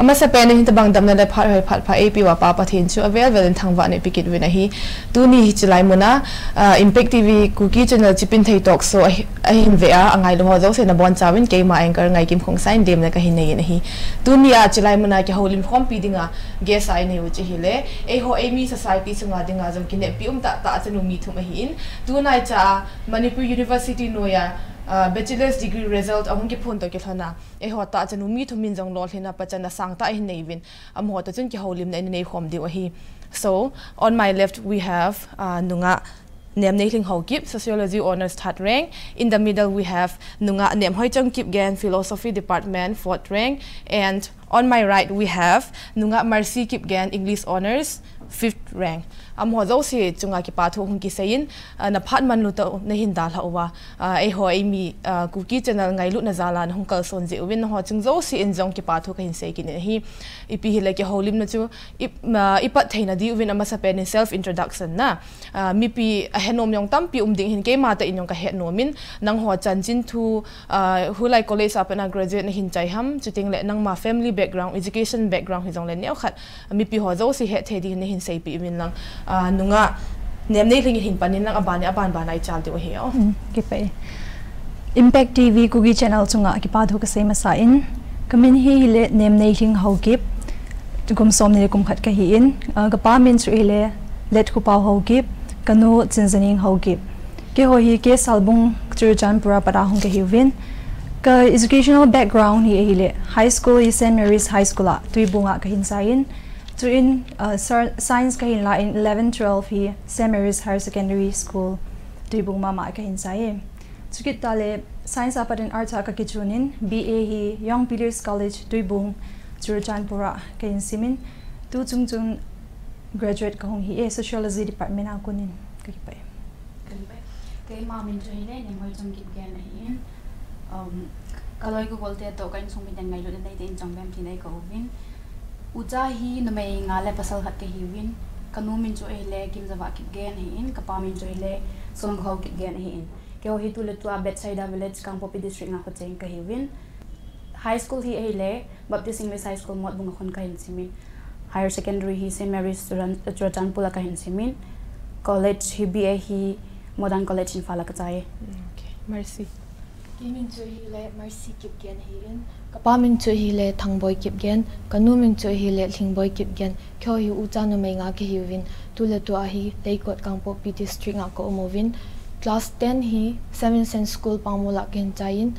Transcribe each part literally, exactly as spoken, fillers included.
Masapen in hitabang damna le phat hoi phat pha eipeuva Pa Pathen chu avel vel in thangvahna ipi kit uvin ahi. Tuni hiche lai muna, ah, Impact T V Kuki Channel Chipinthei Talk Show ahi, ahin ve a, angailu ho jouse nabonchauvin keima anchor Ngaikim Khongsai in lemna kahin nei in ahi. Tuni a hiche lai muna kihoulim khompi dinga guest a inei u chu ahile, eiho eimi society sunga dinga jong kineppi um tahtah chanu mi thum ahin, tunaicha a Manipur University noiya, ah, bachelor's degree result ahung kiphon toh kilhona, eiho tahchanu mi thum in jong lolhinna pachatna sangtah ahin nei uvin, amaho toh chun kihoulimna inei khom diu ahi. So, on my left we have, uh, Nungah Nemneilhing Haokip, Sociology Honours third rank. In the middle we have Nungah Nemhoichong Kipgen, Philosophy Department, fourth rank. And on my right we have Nungah Mercy Kipgen, English Honours, fifth rank. Amaho jouse chunga kipathu hung kiseiyin, ah, naphat manlu toh nahin dalha uva, ah, eiho eimi, ah, Kuki Channel ngailutna jal a nahung kalson jeh uvin, nangho chung jouse in jong kipathu kahin sei kit in ahi. Ipi hile kihoulimna chu i, ah, ipat theina diuvin amasapen in self introduction na. Ah, mipi ahenom jong tampi um ding ahin, keima tah in jong kahet nom in, nangho chanchin thu, ah, hoilai college a pat a graduate nahin chai ham, chuteng le nangma family background, education background hijongle neokhat mipi ho jouse hetthei dingin nahin seipeh uvin lang, ah, Nungah Nemneilhing in hin pan in lang, aban le aban ban a ichal diu ahi o. Hmm, kipah e. Impact T V Kuki Channel chunga kipathu kasei masa in, kamin hi hile Nemneilhing Haokip, kum somni le kum khat kahi in, ah, kapa min chu hile Letkhoupao Haokip, kanu Chinzaning Haokip. Keiho hi K Salbung Churachandpur a pat a hung kahiuvin. Ka educational background hi ahile, high school hi Saint Mary's High School a, Tuibung a kahin chai in. Chuin, uh, sar-, science kahin la in, eleven, twelve hi Saint Mary's Higher Secondary School, Tuibung mama a kahin chai e. Chukit tale, science a pat in arts a kakichun in, B A hi Young Pillars College, Tuibung, Churachandpur a kahin sim in. Tu chung chun graduate kahung hi e, Sociology Department a kon in. Kakipah e. Kakipah e. Keima min chu hile Nemhoichong Kipgen ahi in. Um, kaloi kagol te toh ka insung miten ngailutna neite in chongbem tin eikou uvin. Ucha hi numei nga le pasal khat kahiuvin. Kanu min chu ahile Kimjavah Kipgen ahi in, kapa min chu hile Sonkhao Kipgen ahi in. Keiho hi tuletua Bethsaida Village, Kangpokpi District a khocheng kahiuvin. High school hi ahile Baptist English High School, Motbung a kon kahin sim in. Higher secondary hi Saint Mary's Churan-, Churachandpur a kahin sim in. College hi B A hi Modern College Imphal a kachai e. Okay, Mercy. Kei min chu hile Mercy Kipgen ahi in. Kapa min chu hile Thangboi Kipgen. Kanu min chu hile Lhingboi Kipgen. Keiho hi ucha numei nga kahiuvin, tuletua hi Leikot, Kangpokpi District a ka um uvin. Class ten hi Seven Saints School, Pangmol a kahin chai in,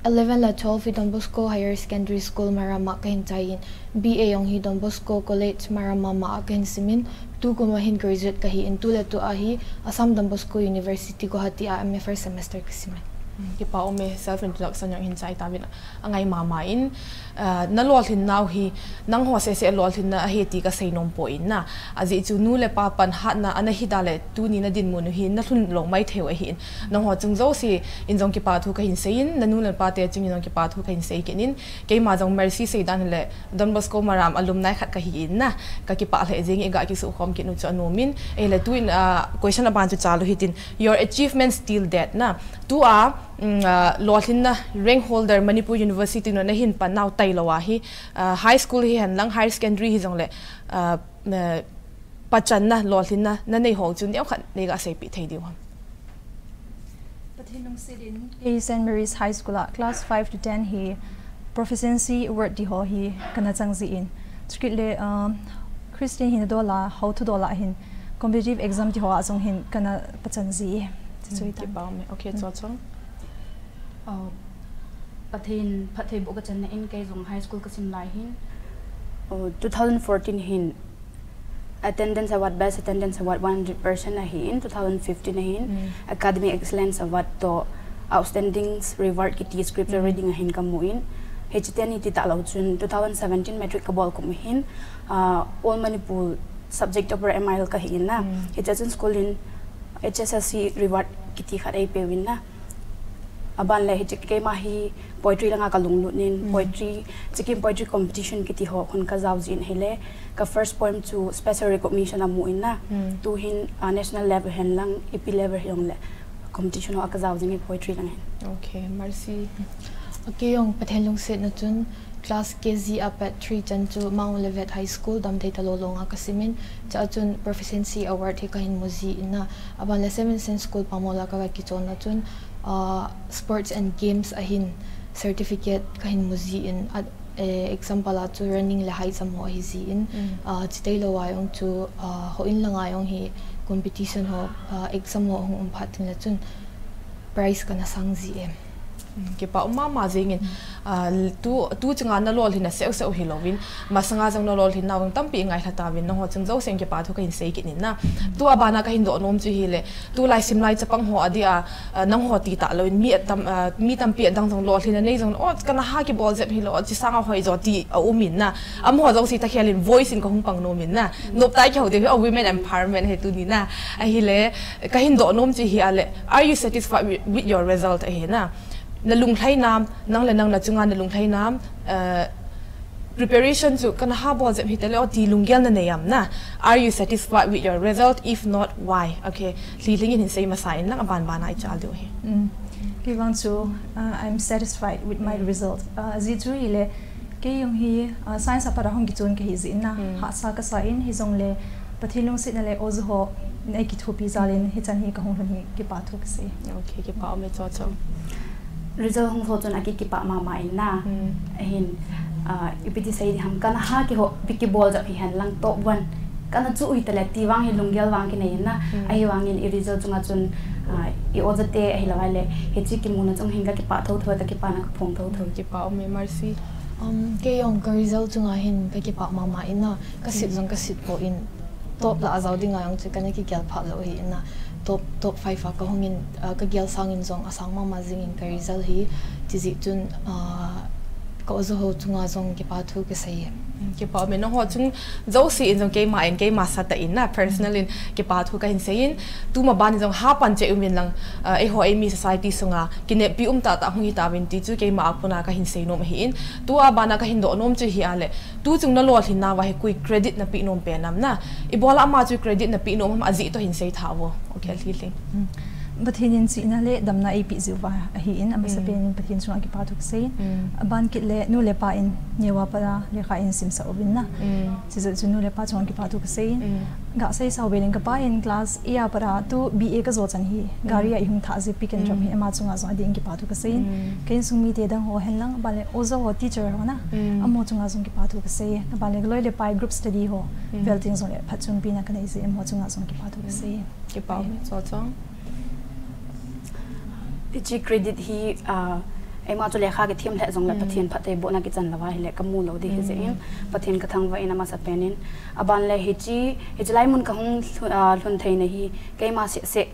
eleven le twelve hi Don Bosco Higher Secondary School, Maram a kahin chai in, B A jong hi Don Bosco College, Maram mama a kahin sim in, tukum a hin graduate kahi in, tuletua hi Assam Don Bosco University, Guwahati a M A first semester kasim e. Hmm, kipa um e, self introduction jong hin chai tauvin, angai mama in. Ah, nalolhin nau hi, nangho sese lolhinna ahi ti kasei nom poi na. Ajeh chu nu le pa panhatna ana hi da le tuni nadinmun u hi nalhun lou maithei u ahi in. Nangho chung jouse in jong kipathu kahin sei in, nanu napa te chung in jong kipathu kahin sei kit in. Keima jong Mercy seidan le Don Bosco Maram alumni khat kahi in na. Kakipah lheh jeng in, iga kisukhom kit u chu anom in. Ahile tuin, ah, question aban chu chal u hitin. Your achievements till date na. Tua, mm, ah, lolhinna rank holder Manipur University noiya nahin pan nau tailou a hi, ah, high school hihen lang, higher secondary hijongle, ah, eh, pachanna, lolhinna nanei ho chu neokhat neiga seipeh thei diu ham? Pathen lungset in, kei Saint Mary's High School a class five to ten hi Proficiency Award ti ho hi kana chang jin. Chukit le, um, Christian hina dol a, hou thu dol a hin, competitive exam ti ho a jong hin kana pachan ji e. Chuchu ahitan. Kipa um e. Okay, Chawchhong. Oh, Pathen phattheiboh kachanna in kei jong high school kasim lai hin, oh, two thousand fourteen hin attendance award, best attendance award one hundred percent ahin, two thousand fifteen ahin, academic excellence award toh outstanding reward kiti scripture reading ahin kamu in. Hiche teni ti talou chun two thousand seventeen matric kabol kum hin, ah, All Manipur subject topper M I L kahi in na. Hiche chun school in H S L C reward kiti khat eipeuvin na. Aban le hiche keima hi poetry langa kalunglut in, poetry, Chikim Poetry Competition kiti ho khun kajao jin ahile, ka first poem chu special recognition amu in na. Tuhin, ah, national level hen lang, ipi level hijongle competition ho a kajao jing e poetry lang hin. Okay, Mercy. Okay, jong Pathen lungsetna chun Class K G apat three chan chu Mount Olivet High School Damthei Talolong a kasimin, chua chun Proficiency Award hi kahin muji in a, aban le Seven Saints School Pamol a ka, kakichon a chun, ah, Sports and Games ahin certificate kahin muji in, a, eh, example a chu running le high jump ho ahi ji in, ah, chuteng lou a jong chu, ah, houin lang a jong hi competition ho, ah, exam ho hung um phat teng le chun prize kana sang ji e. Kipa um mama jingin, ah, tu, tu chunga nalolhin a seu seu hilouvin, masanga jong nalolhin nau tampi ngailha tauvin, nangho chung jousen kipa thu kahin sei kit in a. Tu abana kahin doh nom chu hile, tulai simlai chapang ho adia, ah, nangho ti tah louvin, mi atam, ah, mi tampi adang jong lolhin a nei jong, o, kana ha kibol jep hilou, chi sanga hoi jo ti aum in a. Amaho jouse takhel in voice in kahung pang nom in a. Nop tai kihou ding hi, o, women empowerment hi tuni a. Ahile, kahin doh nom chu hi ale, are you satisfied with, with your result ahi na? Na lunglhai nam, nang le nang na chunga na lunglhai nam, eh, preparation chu kana ha bol jep hita le, o ti lunggel na nei am na? Are you satisfied with your result? If not, why? Okay, Lhilhing in hin sei masa in lang aban bana i chal diu hi. Mm. Kei vang chu, uh, I'm satisfied with my result. Uh, ajeh chu hile, kei jong hi, ah, science a pat a hung kichon kahi jeh in a, hahsa kasa in, hijongle Pathen lungsetna le oja ho in eikithopi jal in hichan hi kahung lhun hi kipa thu kasei. Okay, kipa um e Chochong. Result hung lhun chun aki kipa mama in a. Ahin, ah, ipi ti sei ding ham, kana ha kihou, pi kibol jep hihen lang top one kana chu ui tale ti vang hi lunggel vang kinei in a. Ahivangin i result chunga chun, ah, i oja te ahilou le, hiche kimuna chung hin kakipa thotho, kakipana kaphong thotho. Kipa um e Mercy. Um, kei jong ka result chunga hin kakipa mama in a, kasit jong kasit poi, top lah a jao dinga jong chu kana kigel pha lou ahi in a, top, top five a kahung in, ah, kagel sangin jong asang mama jingin ka result hi, chujeh chun, ah, ka oja ho chunga jong kipa thu kasei e. Kipa um e, nangho chung jouse in jong keima in, keima sah tah in a, personal in kipa thu kahin sei in, tuma ban in jong hapan cheh um in lang, ah, eiho eimi society sunga kineppi um tah tah hung hitauvin ti chu keima a kona kahin sei nom ahi in, tu abana kahin doh nom chu hi ale, tu chung nalolhin nauva hi koi credit napeh nom pen am na? Ibola ama chu credit napeh nom ham, ajeh toh hin sei tha vo. Okay, Lhilhing. Pathen in chihna le damna eipeh jiuva ahi in, amasapen in Pathen chunga kipa thu kasei in. Aban kit le nu le pa in neo a pat a lekha eihin simsah uvin a. Chujeh chun nu le pa chunga kipa thu kasei in. Gasei sao velin kapa in class eight a pat a tu B A kajo chan hi gari a eihung thah jeh pick and drop hi ama chunga jong adeh in kipa thu kasei in. Ka insung mite dang ho hen lang, aban le oja ho, teacher ho na, amaho chunga jong kipa thu kasei e. Aban le kaloi le pai group study ho vel teng jong le phatchompi na kanei jeh in amaho chunga jong kipa thu kasei e. Kipa um e Chochong. Hiche credit hi, ah, eima chu lekha kithem lheh jongle Pathen phattheibohna kichan louva hile kamu lou ding ahi jeh in, Pathen kathangvah in amasapen in. Aban le hiche, hiche lai mun kahung lhun, ah, lhun theina hi keima seh seh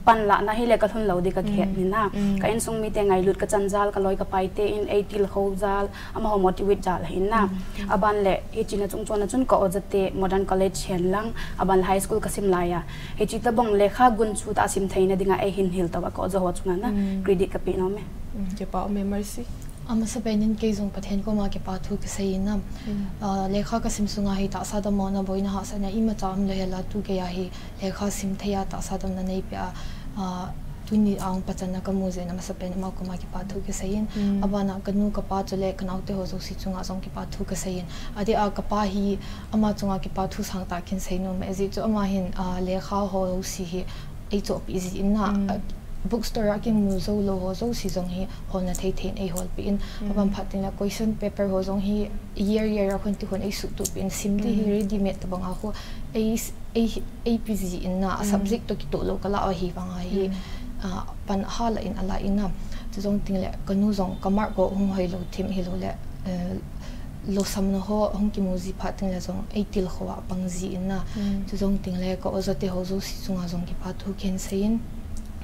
panlahna hile kalhun lou ding kakihet in a. Ka insung mite ngailut kachan jal, kaloi kapai te in eitilkhou jal, amaho motivate jal ahi in a. Aban le hiche na chungchon a chun ka oja te Modern College hen lang, aban le high school kasim lai a, hiche tobang lekha gunchu tah a sim theina dinga eihin hil touva ka oja ho chunga na credit kapeh nom e. Kipa um e Mercy. Amasapen in kei jong Pathen koma kipa thu kasei in a. Ah, lekha kasim sunga hi tahsa damlouna, boina hahsatna imacha umlou hel a, tu kei a hi lekha sim thei a tahsa damna neipeh a, ah, tuni a hung pachatna kamu jeh in amasapen in ama koma kipa thu kasei in. Abana kanu kapa chule kanaote ho jouse chunga jong kipa thu kasei in. Adeh a kapa hi ama chunga kipa thu sangtah kahin sei nom e, ajeh chu ama hin, ah, lekha ho jouse hi eichohpeh jin a, ah, bookstore a kimu jou lou ho jouse jong hi holna thei thei in eiholpeh in. Aban phat teng le question paper ho jong hi year year a khun ti khun eisuhtohpeh in, sim ding hi ready made tobang a khu ei, ei, eipe jin a, subject toh kitoh lou kalah u ahi vang a hi, ah, pan ahalah in alah in a. Chujong teng le kanu jong ka mark ho hung hoilou them hilou le, eh, losamna ho hung kimu ji phat teng le jong eitilkhou a pang jin a. Chujong teng le ka oja te ho jouse chunga jong kipa thu kahin sei in.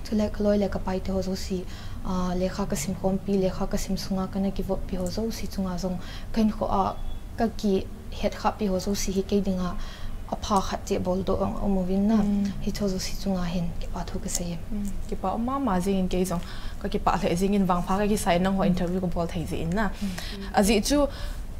Chule kaloi le kapai te ho jouse, ah, lekha kasim khompi, lekha kasim sunga kana kivoppi ho jouse chunga jong kahinkho a kakihet khahpi ho jouse hi kei dinga apha khat cheh boldoh jong aum uvin a. Hiche ho jouse chunga hin kipa thu kasei e. Kipa um mama jingin kei jong kakipah lheh jingin, vangpha kakisa in nangho interview kabol thei jeh in a. Ajeh chu,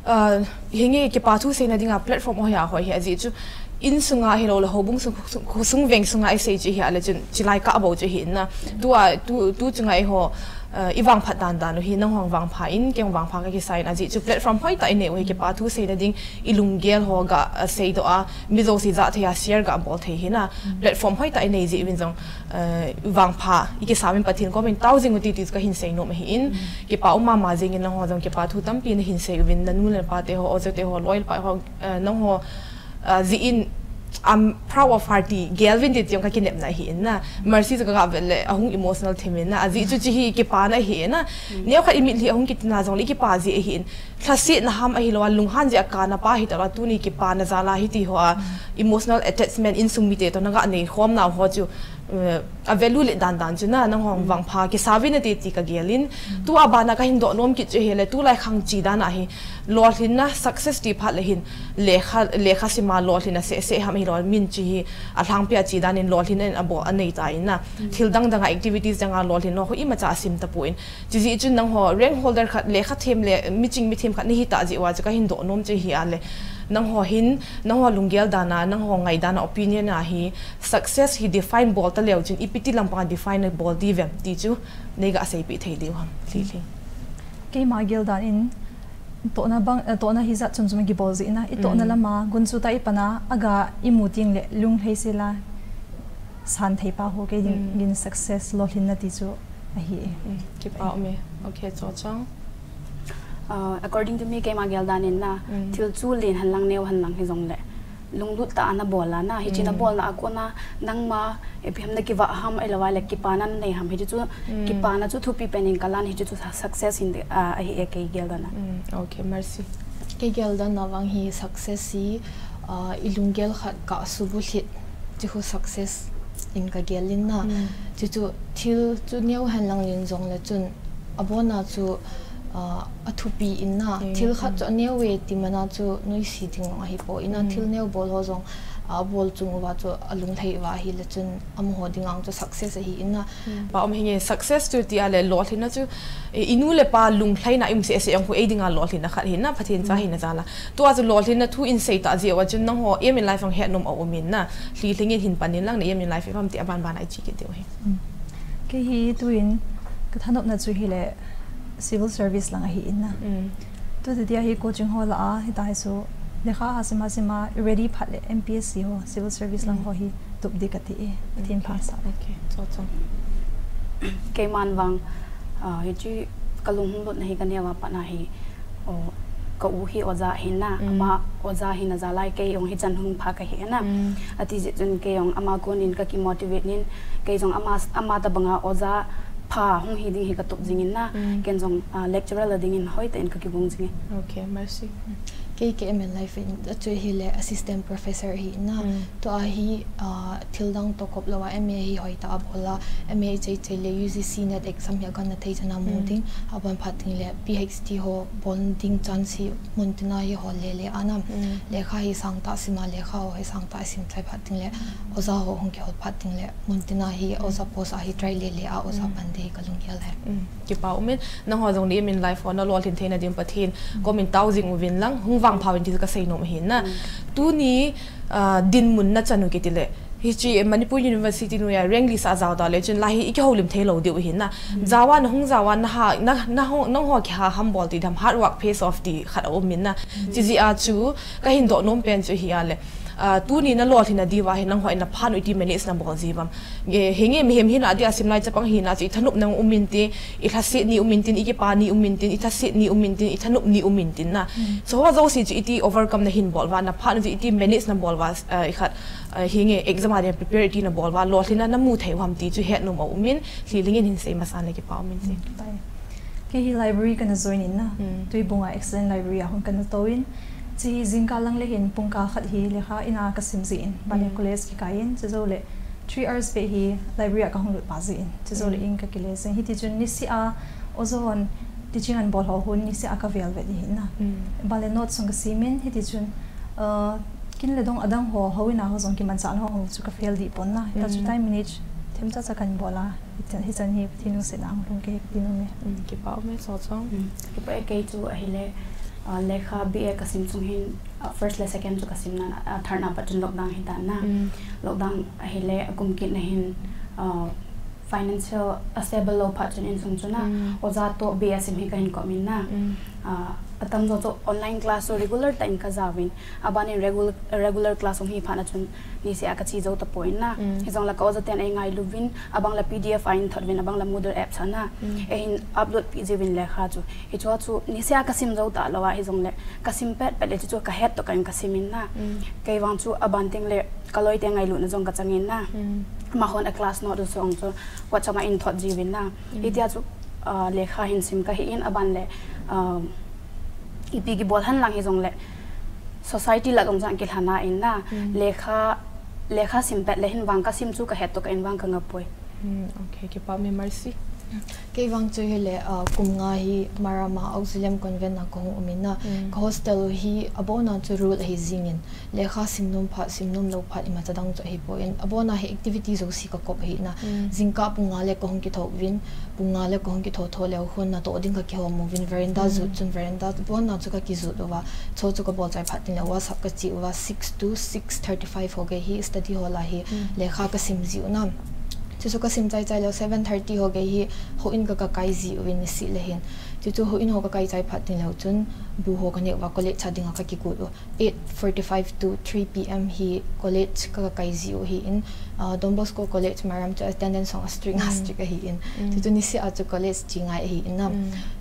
ah, hinge kipa thu seina dinga platform hoiya hoi hi ajeh chu Insunga hilou le houbung sung, sung, khosung veng sunga isei chu hi a le chun chilai kah bou chu hi in na. Tua, tu, tu chunga eiho, uh, ivangphat dan dan u hi nangho vangpha in, kei vangpha kakisa in ajeh chu platform hoitah inei u hi kipa thu seina ding ilunggel ho ga, uh, seidoh a, mi jouse jahthei a share ga bol thei hi na. Platform hoitah inei jeh uvin jong, uh, vangpha ikisa uvin Pathen kom in tao jing u ti ti chu kahin seinom ahi in. Kipa um mama jing in nangho jong kipa thu tampi nahin sei uvin nanu le napa te ho, oja te ho, loi le pai ho, uh, nangho, uh, jeh in, I'm proud of her ti gel uvin ti tiang kakinepna ahi in na. Mercy chu kaga vet le ahung emotional thim in na. Ajeh chu chi hi kipana ahi in na. Neokhat imitlhi ahung kitina jong le ikipa jeh ahi in. Lhasetna ham ahilou a, lunghan jeh a kana pa hita lou a, tuni kipana jal a hiti ho a, emotional attachment insung mite toh naga nei khom nau ho chu, uh, a value le dan dan chu na, nangho vangpha kisa uvin nate ti kagel in. Tua bana kahin doh nom kit chu hi le, tulai khang chi dan a hi, lolhinna success ti phat le hin, lekha, lekha sima lolhinna seh seh ham hilou, min chi hi, alhangpia chi dan in lolhinna in abol anei ta in na. Thil dang dang a activities dang a lolhinna ho imacha asim tapon. Chujeh chun nangho rank holder khat lekha them le miching mithem khat nahi ta jeh uva chu kahin doh nom chu hi a le. Nangho hin, nangho lunggel dan a, nangho ngaidan a opinion a hi success hi define bol ta leu chun ipi ti lampang a define bol diu vem ti chu neiga seipeh thei diu ham. Lhilhing. Keima gel dan in tohna bang, eh, tohna hijat chom chom kibol jeh in na, itohna lama, gunchu ta ipan a, aga imu teng le lunglhai sel a san thei pa ho kei ding, gin success lolhinna ti chu ahi e. Kipa um e. Okay, Chochang. Uh, according to me, keima gel dan in na, thil chu len hen lang neo hen lang hijong le, lunglut tah a nabol a na, hichi nabolna a kon a, nangma, ipi ham nakivah ham ahilou a le, kipana nanei ham, hichi chu, kipana chu thupi pen in kalan, hichi chu success in, uh, ahi e kei gel dan a. Okay, Mercy. Kei gel dan a vang hi success hi, uh, ilunggel khat kasuh bulhit, chu khu success in kagel in na. Chu chu thil chu neo hen lang len jong le chun, abona chu, uh, athupi in na. Thil khat chu aneo e ti man a chu noise ding jong ahipoi na. Thil neo bol ho jong, uh, abol chung uva chu alunglhai uva ahile chun amaho ding a chu success ahi in na. Pa um hinge success chu ti a le lolhinna chu, eh, inu le pa lunglhaina um seh seh jong khu ei ding a lolhinna khat hi na, Pathen cha hina jal a. Tua chu lolhinna thu in sei ta jeh uva chun nangho aim in life jong hetnom aum in na. Lhilhing in hin pan in lang na aim in life ipi ham ti aban ban a ichi kit diu hi. Kei hi tuin kathanopna chu hi le civil service lang ahi in na. Tu ti dia hi coaching ho la a, hita hi chu lekha ha sima sima ready phat le M P S C ho, civil service lang ho hi tup ding kati e. Pathen pha sa. Okay, Chochang. Keiman vang, ah, hichi kalung hung lutna hi kaneo a pat na hi, oh, ka u hi oja ahi na, ama oja hina jal a kei jong hichan hung pha kahi na. Ati jeh chun kei jong ama kon in kaki motivate in, kei jong ama, ama tabang a oja pha hung hi ding hi katup jing in na, ken jong, ah, lecturer la ding in hoitah in kakigong jing e. Okay, Mercy. Kei ka aim in life in, achu hi le assistant professor hi na. Tua hi, ah, thil dang toh kop lou a M A hi hoitah a bol a, M A chei chei le U G C NET exam hi aganna thei chan a mu ding, aban phat ding le P H D ho bol ding chance hi mun tin a hi hol le le a na. Lekha hi sangtah sim a, lekha ho hi sangtah sim chai phat ding le, oja ho hung kihol phat ding le, mun tin a hi oja post a hi try le le a, oja pan ding hi kalunggel e. Kipa um in, nangho jong le aim in life ho na lolhin theina ding Pathen kom in tao jing uvin lang, hung vangpha uvin ti chu kasei nom ahi na. Tuni, ah, dinmun na chan u kiti le, hichi Manipur University noiya rank list a jao ta le chun la hi ikihoulim thei lou diu ahi na. Jao a nahung jao a naha, na, nahung, nangho kiha ham bol ti dam, hard work pays off ti khat aum in na. Chujeh a chu kahin doh nom pen chu hi a le, ah, tuni na lolhinna diu a hi nangho in naphat u iti manage nabol ji uvam. Nge, hinge mihem hina dia simlai chapang hina chu ithanop na um in tin, ilhaset ni um in tin, ikipa ni um in tin, ithaset ni um in tin, ithanop ni um in tin na. So ho jouse chu iti overcome nahin bol uva, naphat u chu iti manage nabol uva, ah, ikhat, ah, hinge exam a dia prepare iti nabol uva, lolhinna namu thei u ham ti chu hetnom aum in, Lhilhing in hin sei masa na kipa um in ti. Kei hi library kana join in na. Tuibung a Excellent Library a hung kana tou in. Chi hi jingkah lang le hin pungkah khat hi lekha in a kasim jin. Bale college kikai in, chujou le three hours beh hi library a kahung lut pa jin. Chujou le in kakile jin. Hiti chun nisih a oja hon teaching anabol ho hun nisih a kavel vet hi na. Bale notes jong kasim in, hiti chun, uh, kin le dong adang ho, houin a ho jong kimanchah ho, ho chu kafail deh pon na. Hita chu time manage themcha cha kahin bol a. Hichan, hichan hi Pathen lungsetna ahung lhung kei kati nom e. Kipa um e Chochang. Kipa e kei chu ahile, ah, lekha B A kasim chung hin, First le second chu kasim na, ah, third na pat chun lockdown hi tan na. Mm. Lockdown ahile akum kit na hin, ah, financial a stable lou phat chun insung chu na. Mm. Oja toh B A sim hi kahin kop in na. Mm. Ah, atam jo chu online class chu regular tah in kajauvin. Aban in regular, regular class hung hi phat na chun niseh a kache jou tapon na. Mm. Hijongle ka oja ten eingailu vin, abang le P D F a eithot vin, abang le Moodle apps a na. Mm. Eihin upload pi jiuvin lekha chu. Hichea chu niseh a kasim jou talou a, hijongle kasim pet pet le chuchu kahet toh kah in kasim in na. Mm. Kei vang chu aban teng le kaloi te ngailutna jong kachang in na. Mm. Amahon a class note u jong chu WhatsApp a eithot jiuvin na. Mm. Hitia chu, ah, lekha hin sim kahi in aban le, ah, ipi kibol hen lang hijongle society lah jong jang kilhana in na. Mm. Lekha, lekha sim pet le hin vang kasim chu kahet toh kah in vang kangah poi. Hmm, okay, kipa ume Mercy. Kei vang chu hile, ah, kum nga hi Maram a Auxilium Convent a kahung um in na. Hmm. Ka hostel u hi abon a chu rule ahi jing in, lekha sim nom phat, sim nom lou phat imacha dang chu ahi poi. Abon a hi activity jouse kakop ahi na. Hmm. Jingkah pung nga le kahung kithou vin, pung nga le kahung kithou thou leu hun natoh ding kakihom uvin, veranda jut chun veranda abon a chu kakijut uva. Chu chu kabol chai phat teng le WhatsApp kache uva, six to six thirty-five ho gei hi study hall a hi lekha kasim jiu na. Chuchu kasim chai chai leu seven thirty ho gei hi houin ka, kakai jiuvin niseh le hin. Chuchu houin ho kakai chai phat teng leu chun bu ho kaneh uva college a dinga kakikut u. Eight forty-five to three P M hi college ka, kakai jiu ahi in, ah, Don Bosco College Maram chu attendance jong a strict, a strict ahi in. Chuchu niseh a chu college che ngai ahi in na.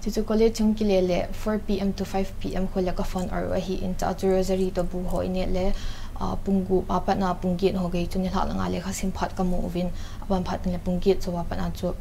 Chuchu college hung kile le four P M to five P M khu le ka phone or u ahi in, chua chu rosary toh bu ho ineh le, ah, pung gup a pat na pung get ho gei chu nilhah langa lekha sim phat kamu uvin, aban phat teng le pung get chu a pat na chu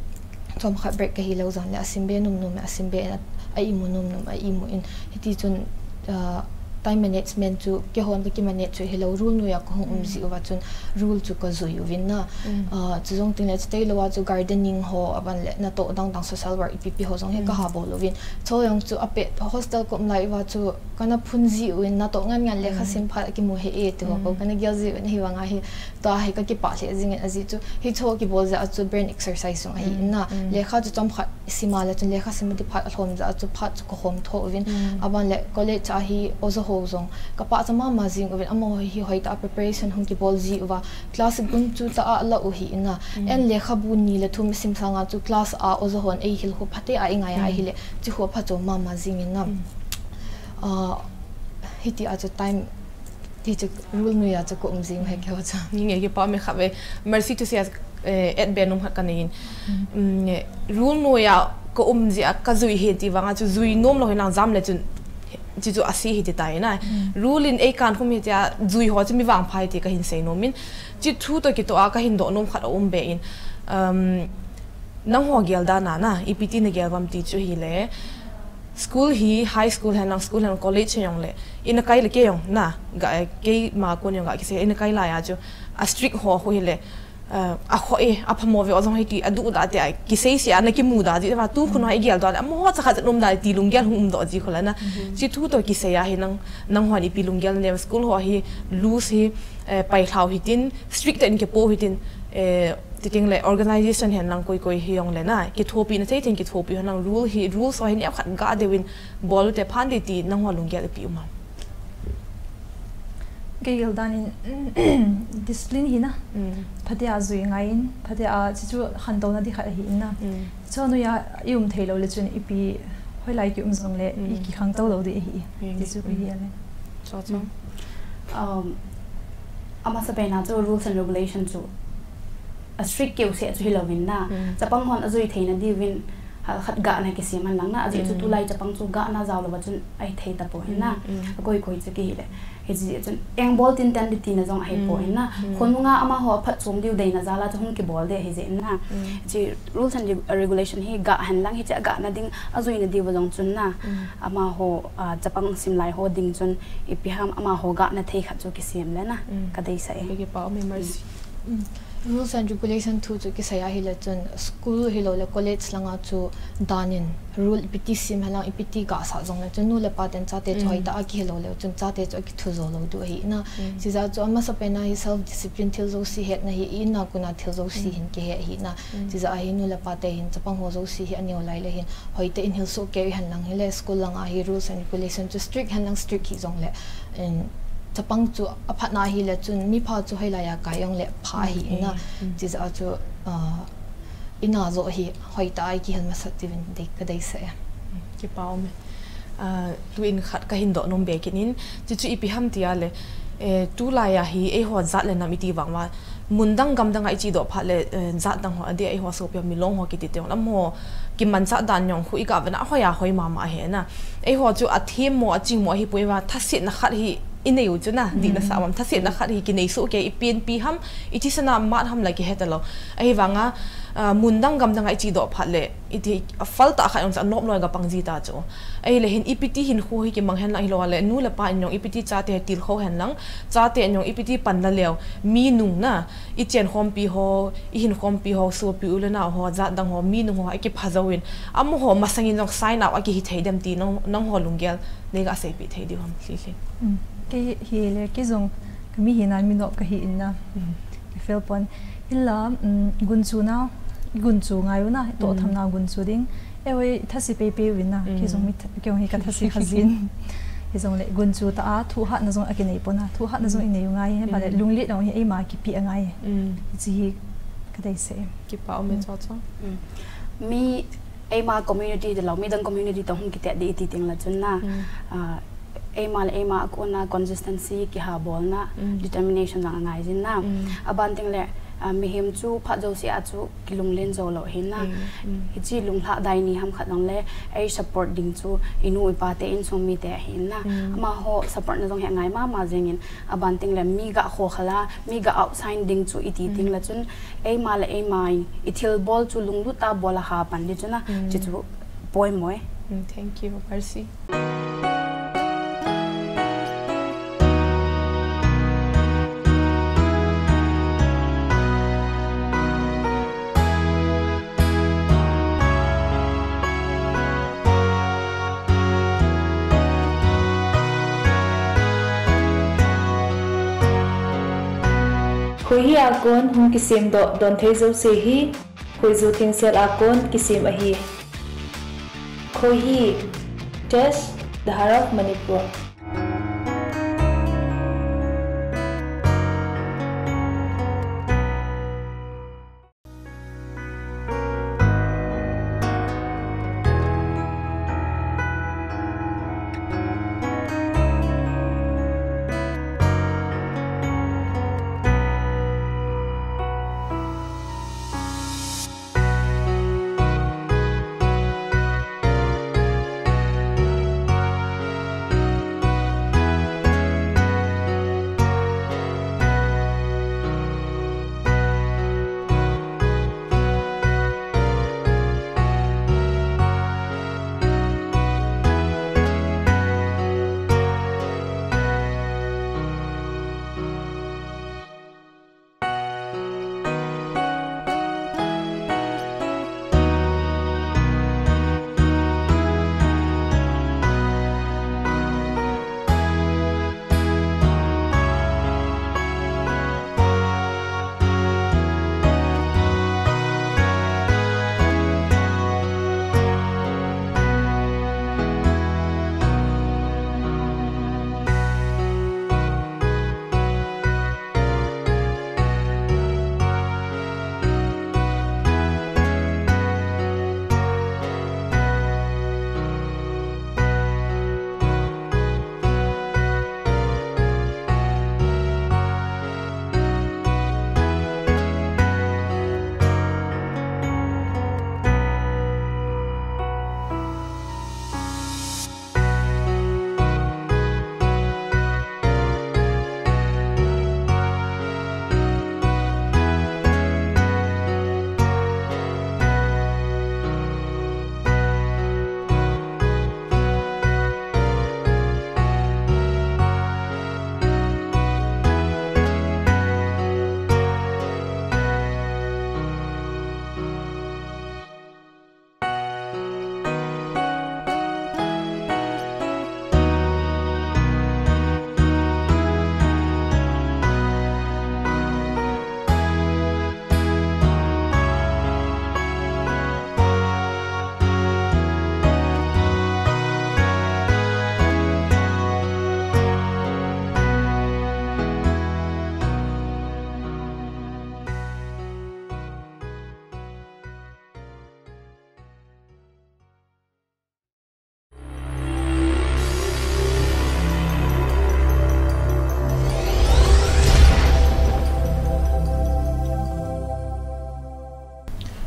chomkhat break kahi lou jong le asim be nom nom, asim be in a, a imu nom nom, a imu in. Hiti chun, ah, time management chu keihon kakimanage chu hilou, rule noiya kahung um jiu va chun rule chu kajui uvin na. Ah, chujong teng le chutei lou a chu gardening ho, aban le natoh dang dang social work ipi pi ho jong hi kaha bol uvin. Chujong chu apet hostel ka um lai uva chu kana phun jiu in, natoh ngan ngan lekha sim phat kimu hih e ti ho, kana gel jiu in, hivang a hi tua hi kakipah lheh jing in, ajeh chu hichu kibol jeh a chu brain exercise jong ahi in na. Lekha chu chomkhat sim a le chun lekha sim a ding phat alhom jeh a chu phat chu kahom tho uvin. Aban le college a hi oja ho jong kapachat mama jing uvin, amaho hi hoitah a preparation hung kibol jiu va, class gunchu tah a la u hi in na. An lekhabu ni le thum isim sang a chu class a oja hon eihil khu phatea eingai a ahile, chu khu aphacho mama jing in na. Ah, hiti a chu time, ti chu rule noiya chu ka um jing u ahi keiho chu. Nge kipa ume kha ve. Mercy, thusia, eh, et be nom khat kanei in. Mm, rule noiya ka um jeh a kajui ahi ti vang a chu jui nom lou hilang jam le chun, chuchu ase ahi ti tai na. Rule in eikan khum ahi tia jui ho chu mi vangpha ahi ti kahin sei nom in. Chu thu toh kitoh a kahin doh nom khat aum be in. Um, nangho gel dan a na, ipi ti nagel uvem ti chu ahile. School hi, high school hen lang, school hen lang, college hen jong le, ina kai le kei jong na, ga, eh, keima kon jong ga kisei, ina kai lai a chu, a strict ho khu hile, eh, akhoh e, aphamo ve o jong hi ti, aduh da ti a, kisei sia, ana kimu da ti va, tu khun a igel doh, amaho chakhat chan um da ti lunggel hung um doh ji khu la na. Chu thu toh kisei a hi nang, nanghon ipi lunggel nem, school ho hi, loose hi, eh, pailhau hitin, strict tah in kipo hitin, eh, Chuteng le organization hen lang koi koi hi jong le na, kithopina thei thei in kithopi hen lang rule hi, rules ho hi neokhat ga deuin bol u te phan ding ti nangho lunggel ipi um am? Kei gel dan in, discipline hi na. Mm. Phatea jui ngai in, phatea chuchu khantouna ding khat ahi in na. Mm. Chu noiya i um thei lou le chun ipi hoilai ki um jong le i kikhangtou lou ding ahi. Mm. Ti chu ka hi a le. Cho, cho. Um, amasapen a chu rules and regulation chu a strict keu seh chu hilou vin na. Mm. Chapang hon ajui theina diuvin, ha, khat gahna kisem hen lang na. Ajeh chu tulai chapang chu gahna jao lou va chun ahithei tapoi na. Mm, mm. Akoi koi chu kihi le. Hiche chun engbol tin ten ding tina jong ahipoi na. Mm. Khonung a amaho aphatchom diu deina jal a chu hung kibol ding ahi jeh in na. Mm. Hiche rules and reg-, regulation hi gah hen lang, hiche gahna ding, ajuina diu va jong chun na. Mm. Amaho, ah, chapang simlai ho ding chun ipi ham amaho gahna thei khat chu kisem le na. Mm. Ka deisah e. Ka kipa um e Mercy. Mm. Rules and regulation thu chu kisei ahile chun school hilou le college langa chu dan in rule ipiti sem henlang ipiti gasah jongle chun nu le pa ten chate chu hoitah a kihilou le chun chate chu akithu jou lou diu ahi na. Chijeh chu amasa pen a hi self discipline thil jouse hetna hi i in a kon a thil jouse hin kihe ahi na. Chijeh a hi nu le pa te hin chapang ho jouse hi aneo lai le hin hoitah in hilsoh kei henlang hile school langa hi rules and regulation chu strict henlang strict hi jongle chapang chu aphatna ahile chun mipha chu hoilai a kai jongle pha ahi na. Chijeh a chu in a joh hi hoitah a kihil masat diuvin kadeisah e. Kipa um e. Tuin khat kahin doh nom be kit in, chuchu ipi ham tia le, tulai a hi eiho jat le nam iti vang uva, mun dang gam dang a iche doh phat le jat dang ho adeh a eiho sopi ho milong ho kiti te jong lam ho kimanchah dan jong khu iga vetna ahoi ahoi mama ahi na. Eiho chu athemmo achingmo ahipoi uva, thasetna khat hi inei u chu na, dihna sah uvam, thasetna khat hi kinei soh kei, ipenpi ham, ithisan a mat ham la kihe talou. Ahivanga mun dang gam dang a iche doh phat le iti afal tah khat jong chu anop loi ga pang ji ta chu. Ahile hin ipiti hinkho hi kimang henlang hilou le nu le pa in jong ipiti chate hi tilkhou henlang, chate in jong ipiti panla leu, mi nung na, ichen khompi ho, ihin khompi ho, sopi u le nao ho, jat dang ho, mi nung ho akipha jouvin amaho masangin jong sign up akihi thei dem ti nangho lunggel neiga seipeh thei diu ham, Lhilhing? Kei hile kei jong kami hina minop kahi in na. Ka feel pon. Hinla gunchu na, gunchu ngai u na, itoh tham na gunchu ding. Eiho thase peipei uvin na, kei jong mi, kei jong hi kathase kha jin. Hijongle gunchu tah a thuhatna jong akinei pon na, thuhatna jong inei u ngai, hinla le lunglet jong hi eima kipe angai. Hiche hi kadeisah e. Kipa um e Chocho. Mi eima community tilou, midang community toh hung kitet ding iti tengle chun na, eima le eima a kon a consistency, kihabolna, determination jong angai jin na. Aban tengle mihem chu phat jouse a chu kilunglen jou lou ahi na. Hiche lunglhah dai ni ham khat jongle ei support ding chu inu ipa te, insung mite ahi na. Amaho support na jong hi angai mama jengin, aban tengle mi ga khokhal a, mi ga outside ding chu iti tengle chun eima le eima in ithilbol chu lunglut a bol a hapan ding chu na, chuchu poimo e. Thank you, Mercy. Khoihi a kon hung kisemdoh donthei jouse hi Khoiju Thengsel a kon kisem ahi. Khoihi, Tesh, The Heart of Manipur.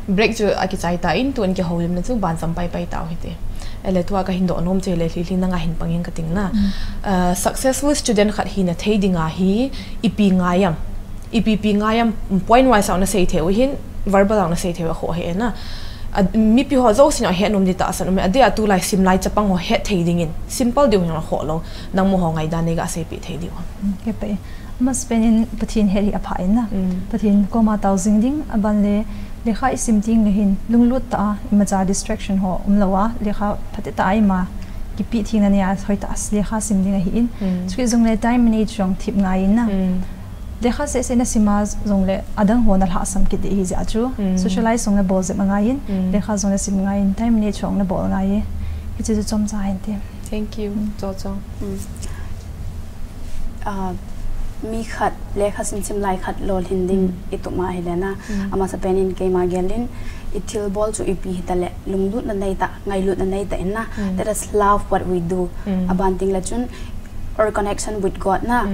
Break chu akichai tan, tun kihoulimna chu banjam paipai tau hite. Ahile tua kahin doh nom chu ahile Lhilhi nanga hin pangin kating na. Uh, successful student khat hina thei dinga hi ipi ngai am. Ipi ipi ngai am, point wise a nasei thei u hin, verbal a nasei thei u akhoh hi na. A, mipi ho jousen ahet nom di tahsan um e, adeh a tulai simlai chapang ho het thei dingin. Simple diu hin akhoh lou. Nangma ho ngaidan nei ga seipeh thei diu ham. Amasapen in Pathen het hi apha in na. Pathen koma tao jing ding, aban le lekha isim teng le hin lunglut tah a, imacha distraction ho umlou a, lekha phatah a ima kipe thengna nei a hoitah a lekha sim ding ahi in. Chukit jongle time manage jong thip ngai in na. Lekha seh seh nasim a jongle adang ho nalhahsam kit ding ahi jeh a chu. Socialize jong nabol jep angai in, lekha jong nasim ngai in, time manage jong nabol ngai e. Hiche chu chomcha hin te. Thank you, Chochong. Ah, mi khat, lekha simsim lai khat lolhin ding i tup ma ahile na. Amasapen in keima gel in, i thilbol chu ipi hita le, lunglutna nei tah, ngailutna nei tah in na. Let us love what we do. Aban teng le chun, our connection with God na.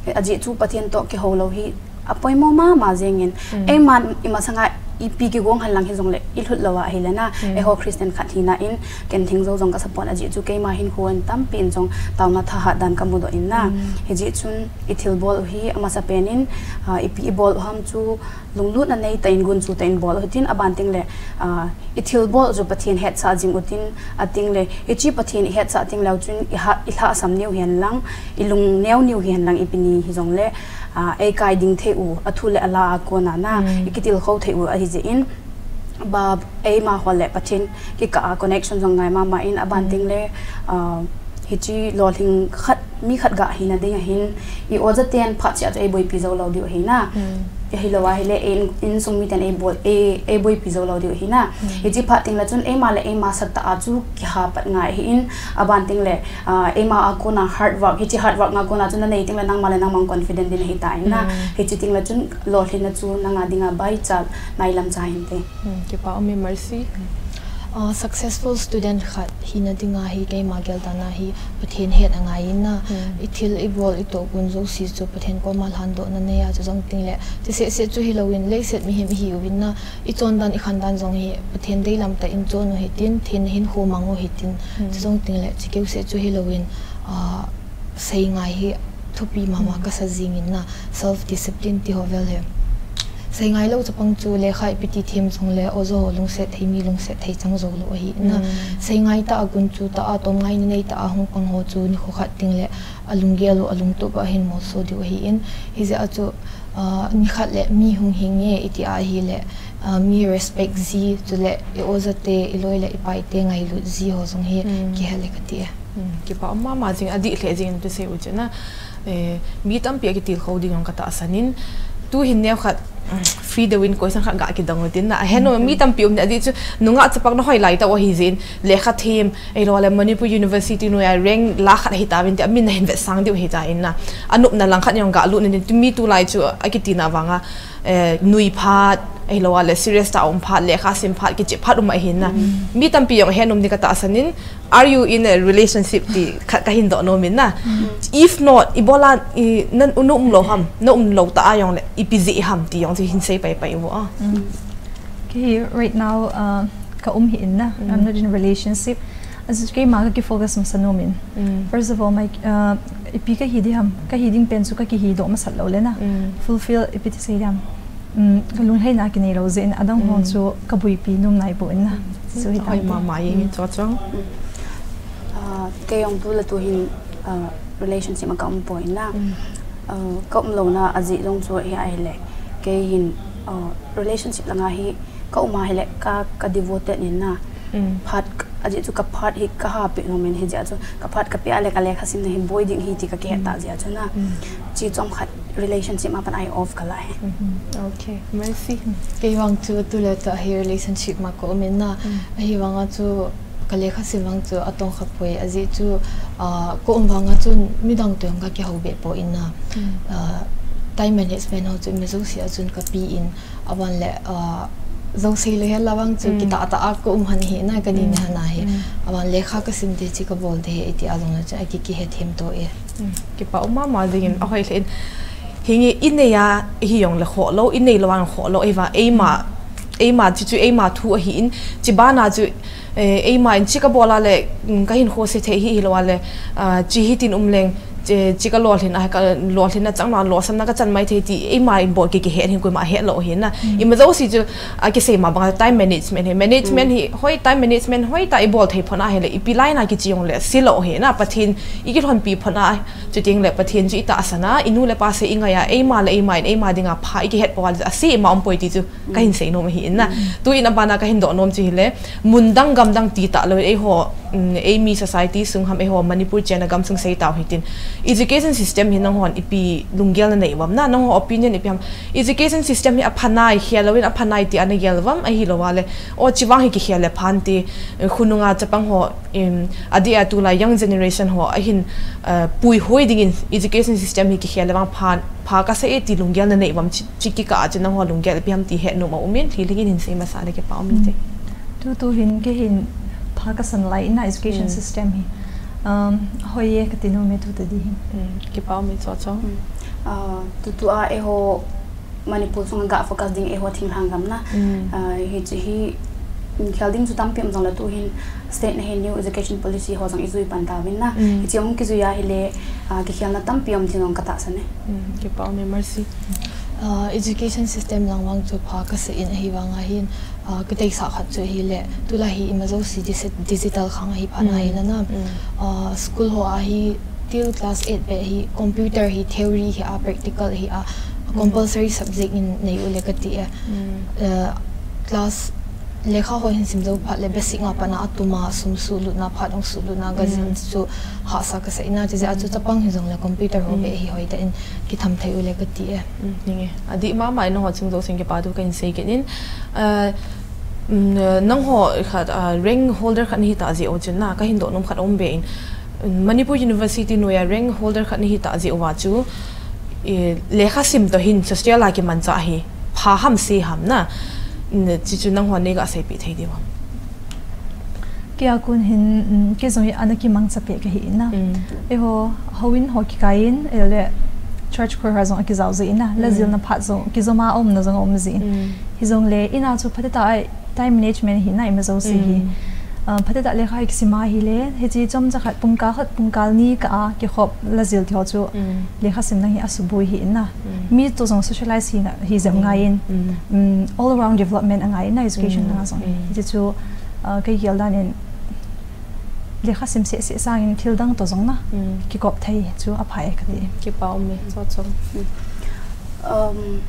Ajeh chu Pathen toh kihou lou hi, apoimo mama jeng in. Eima imasanga ipi kigong hen lang hijongle, i lhut lou a ahile na. Eiho Christian khat hina in, ken theng jou jong ka support ajeh chu keima hinkho in tampi in jong taona thahat dan ka mudoh in na. Hijeh chun i thilbol u hi amasapen in, ah, ipi i bol u ham chu lunglutna nei tah in gunchu tah in bol u hitin aban teng le, ah, i thilbol u chu Pathen hetsah jing utin ateng le, hiche Pathen i hetsah teng leu chun i ha, i lhahsam niu hen lang, i lungneo niu hen lang ipi ni hijongle, ah, eikai ding thei u, athu le ala a kona na, i kitilkhou thei u ahi jeh in, ba, eima ho le Pathen kikah a connection jong ngai mama in aban teng le, ah, hiche lolhing khat, mi khat ga hina ding ahin, i oja ten phat chia chu eiboipi jou lou diu ahi na. Ahilou ahile, ei in, insung miten eiboi, ei, eiboipi jou lou diu ahi na. Hiche phat teng le chun eima le eima sat tah a chu kiha pat ngai ahi in, aban teng le, ah, eima a kona hard work, hiche hard work na kona chu nanei teng le nangma le nangma confident ding ahi ta in na. Hiche teng le chun lolhinna chu nanga dinga baicha nailam cha hin te. Kipa um e Mercy. Ah, successful student khat hina dinga hi keima gel dan a hi Pathen het angai in na. I thil i bol i tohgon jouse chu Pathen koma lhandohna nei a chu jong teng le, ti seh seh chu hilou in, leiset mihem ihi uvin na, i chondan i khandan jong hi Pathen deilam tah in chon u hitin, Pathen hinkho mang u hitin, chu jong teng le, chukeu seh chu hilou in, ah, seingai hi thupi mama kasa jing in na, self discipline ti ho vel hi. Seingai lou chapang chu lekha ipi ti them jongle, oja ho lungset thei, mi lungset thei chang jou lou ahi na. Seingai tah a gunchu tah a, tomngaina nei tah a hung pang ho chu nikho khat teng le alunggel u, alungtup u ahin molso diu ahi in. Hijeh a chu, ah, nikhat le mi hung hing e iti ahile, ah, mi respect ji, chule i oja te, i loi le i pai te ngailut ji ho jong hi kihe le kati e. Kipa um mama jing, adih lheh jing in ti sei u chu na. Eh, mi tampi akitilkhou ding jong katahsan in. Tuhin neokhat, Free the Wind question khat ga kidong utin na. Ahen u mi tampi um ne, adih chu nungah chapang na hoi lai tah u ahi jeh in, lekha them, ahilou le Manipur University noiya rank la khat ahi tauvin ti, amin nahin vetsang diu ahi ta in na. Anopna lang khat jong ga lut in, tumi tulai chu akitina vanga, eh, nui phat, ahilou le serious tah a um phat, lekha sim phat, kichep phat um ahi na. Mi tampi jong ahen um ding katahsan in, are you in a relationship ti khat kahin doh nom in na. If not, ibola, i, na, na um lou ham, na um lou tah a jongle, ipi jeh ham ti jong chu hin sei paipai uvo a. Kei hi right now, uh, ka um hih in na. I'm not in a relationship. Ajeh chu keima ka kifocus masa nom in. First of all, my, uh, ipi kahi ding ham, kahi ding pen chu kakihi doh masat lou le na. Fulfill, ipi ti sei ding ham. Um, kalunglhaina kinei lou jeh in adang ho chu kaboipi nom nai poi na. Chu hi hoi mama jeng in Chochong. Ah, kei jong tu le tu hin, ah, relationship a ka um poi na. Ah, ka um louna ajeh jong chu hi ahile. Kei hin, ah, relationship langa hi ka um ahile ka, ka devoted in na. Phat, ajeh chu ka phat hi ka hapeh nom in hijeh a chu ka phat ka peh a le ka lekha simna hi boi ding ahi ti ka kihet tah jeh a chu na. Chi chomkhat relationship a pat a hi off ka la hi. Okay, Mercy. Kei vang chu tu le tu hi relationship ma ka um in na. Ahivang a chu ka lekha sim vang chu atong kha poi, ajeh chu, ah, ka um vang a chun midang toh jong ka kihou be poi na. Ah, time management ho chu mi jouse a chun ka pe in, aban le, ah, jouse le hel la vang chu kitah tah a ka um han hi na, ka ni ni han a hi. Aban lekha ka sim te chi ka bol te hi iti a jong le chu aki, kihe them to e. Kipa um mama jing in, ahoi lheh in. Hinge i nei a hi jong le khoh lou, i nei lou a jong khoh lou, ahivang eima Eima, chi chu eima thu ahi in, chi bana chu, eh, eima in chi ka bola le, mm, ka hin khose thei hi, hilou a le, ah, chi hitin um leng, chi, chi ka lolhin a, ka lolhin a chang na, losam na ka chan mai thei ti, eima in bol ki, ki het hin koima het lou hi na. Mm. Ima jouse chu, a ki sei ma bang time management hi, management Mm. hi, hoi time management, hoi ta i bol thei phon a hi le, ipi lai na ki chi jong le, si lou hi na, Pathen, i ki lhon pi phon a, chu ting le, Pathen chu i tahsan a, i nu le pa sei i ngai a, eima le eima in, eima dinga pha, i ki het po a le, a si ma um poi ti chu, ka hin sei nom ahi in na. Mm. Tu in a bana ka hin doh nom chu hi le, mun dang gam dang ti ta lou, eiho, mm, eimi society sung ham eiho Manipur chenna gam sung sei tau hitin. Education system hi nanghon ipi lunggel na nei uvam na, nangho opinion ipi ham. Education system hi a pha nai, khel lou in a pha nai ti a na gel uvam, ahilou a le. O chi vang hi ki khel le phan ti, khonunga chapang ho, em, a dia tulai young generation ho, a hin, eh, puihoi ding in education system hi ki khel le vang phan, pha ka sa e ti lunggel na nei uvam chi, chi ki ka a chu nangho lunggel ipi ham ti het nom a um in, thil hing in hin sei masa le kipa um in te. Mm. Tu, tu hin ke hin pha ka san lai in a education Mm. system hi. Um, hoi e ka ti nom e tu ta di hin. Mm, kipa um in cho cho. Mm. Ah, tu, tu a eiho Manipur sunga ga focus ding eiho thinglhang gam na. Mm. Ah, hi chi hi, mm, khel ding chu tampi um jong le tu hin state na hin new education policy ho jong i jui pan ta vin na. Mm. Hi chi um ki jui a hi le, ah, ki khel na tampi um ti jong ka tahsan e. Mm, kipa um e Mercy. Ah, education system lang vang chu pha ka sa in ahi vang a hin, ah, ka tei sa khat chu hi le, tu la hi ima jouse digi-, digital khang ahi pha na Mm. hi la na. Mm. Ah, school ho a hi, til class eight be hi, computer hi, theory hi a, practical hi a, Mm. compulsory subject in nei u le ka ti e. Mm. Eh, class lekha ho hin sim jou phat le basic nga pana a tuma sum suh lutna, phat ong suh lutna, Mm. gazin chu hahsa ka sa in a, chi jeh a chu Mm. chapang hi jong le computer ho Mm. be hi hoi ta in ki tham thei u le ka ti e. Mm, ninge. A di mama in ho chung jouse in kipa thu ka hin sei kit in. Eh, mm, nangho khat, ah, rank holder khat na hi ta jeh u chun na, ka hin doh nom khat um be in. Manipur University noi a rank holder khat na hi ta jeh uva chu, eh, lekha sim toh hin social a kimanchah hi pha ham si ham na, mm, chi chu nangho nei ga sei pi thei diu ham. Kei a kon hin, mm, kei jong hi ana kimangcha peh ka hi in na. Mm. Eiho, houin ho kikai in, eh, le church choir ho jong a kijao jeh in na, la Mm. jilna phat jong, kijom a umna jong a um jeh in. Mm. Hi jong le, in a chu phatah a time management hi na ima jouse hi. Mm. Ah, phatah a lekha hi kisim a hi le, hi chi chomcha khat pungkal khat pungkal ni kah a kikhop la jil ti ho chu Mm. lekha sim lang hi a suboi hi in na. Mm. Mi to jong socialize hi na, hi jep Mm. ngai in. Mm. Mm, all around development a ngai in na education Mm. lang a jong. Mm. Hi chi chu, ah, kei gel dan in lekha sim seh seh sang in thil dang to jong na. Mm. Kikop thei chu a pha e ka ti. Mm. Kipa um e, cho cho. Mm. Um,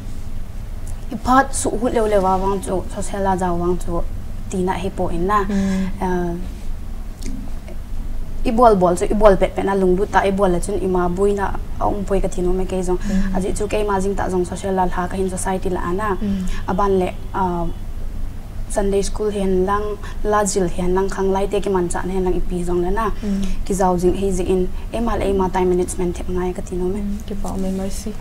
i phat suh hut leu leu a vang chu, social a jao vang chu, tina hi po in na. Mm. Uh, i bol bol chu, i bol pet pet na lunglut ta, i bol le chun ima boina a um poi ka ti nom e kei jong. Mm. A jeh chu keima jing ta jong social a lha ka hin society la a na. Mm. A ban le, uh, Sunday school hi hen lang, la jil hi hen lang, khanglai te kimanchah na hi hen lang ipi jong le na. Mm. Kijao jing hi jeh in, eima le eima time management thep ngai ka ti nom e. Mm, kipa um e Mercy.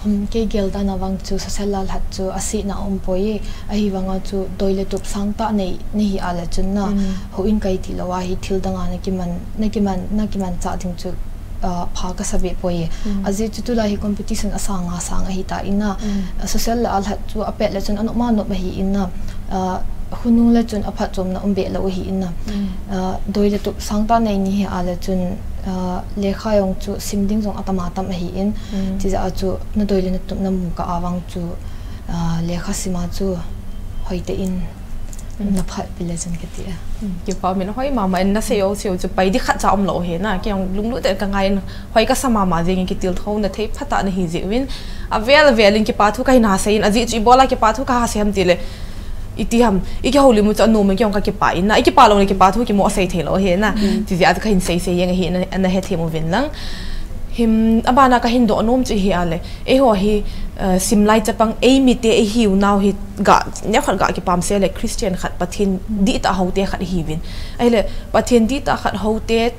Um, kei gel dan a vang chu social a lhat chu a sihna a um poi e, ahi vang a chu doi le tup sang tah nei, nei hi a le chun na, Mm. houin kai ti lou a hi thil dang a na kiman, na kiman, na kimanchah ding chu, ah, pha ka sa be poi e. Mm. A jeh chu tulai hi competition a sang a sang ahi ta in na, Mm. ah, social a lhat chu a pet le chun a nop ma nop ahi in na, ah, khonung le chun a phatchomna um be lou ahi in na, Mm. ah, doi le tup sang tah nei ni hi a le chun, ah, lekha jong chu sim ding jong a tam a tam ahi in, Mm. chi jeh a chu na doi le na tup na mu kah a vang chu, ah, lekha sim a chu hoi tah in Mm. na phat pi le chun ka ti a. Mm, kipa um in hoi mama in na sei u sei u chu pai di khat cha um lou hi na, kei jong lunglut tah in ka ngai in hoi ka sa mama jeng in kitilthouna thei phatah na hi jeh uvin. A vel a vel in kipa thu ka hin ha sei in, a jeh chu i bol a kipa thu ka ha sei ham ti le. I ti ham, i kihoulim u chu a nom in kei jong ka kipa in na, i kipa lou le kipa thu kimo a sei thei lou hi na. Mm. Chi jeh a chu ka hin sei sei jeng ahi na, na hethem uvin lang. Him, a bana ka hin doh nom chu hi a le. Eiho hi, eh, simlai chapang ei mite ei hiu nau hi ga, neo khat ga kipam se le Christian khat Pathen dihtah houte khat hiuvin. Ahile, Pathen dihtah khat houte,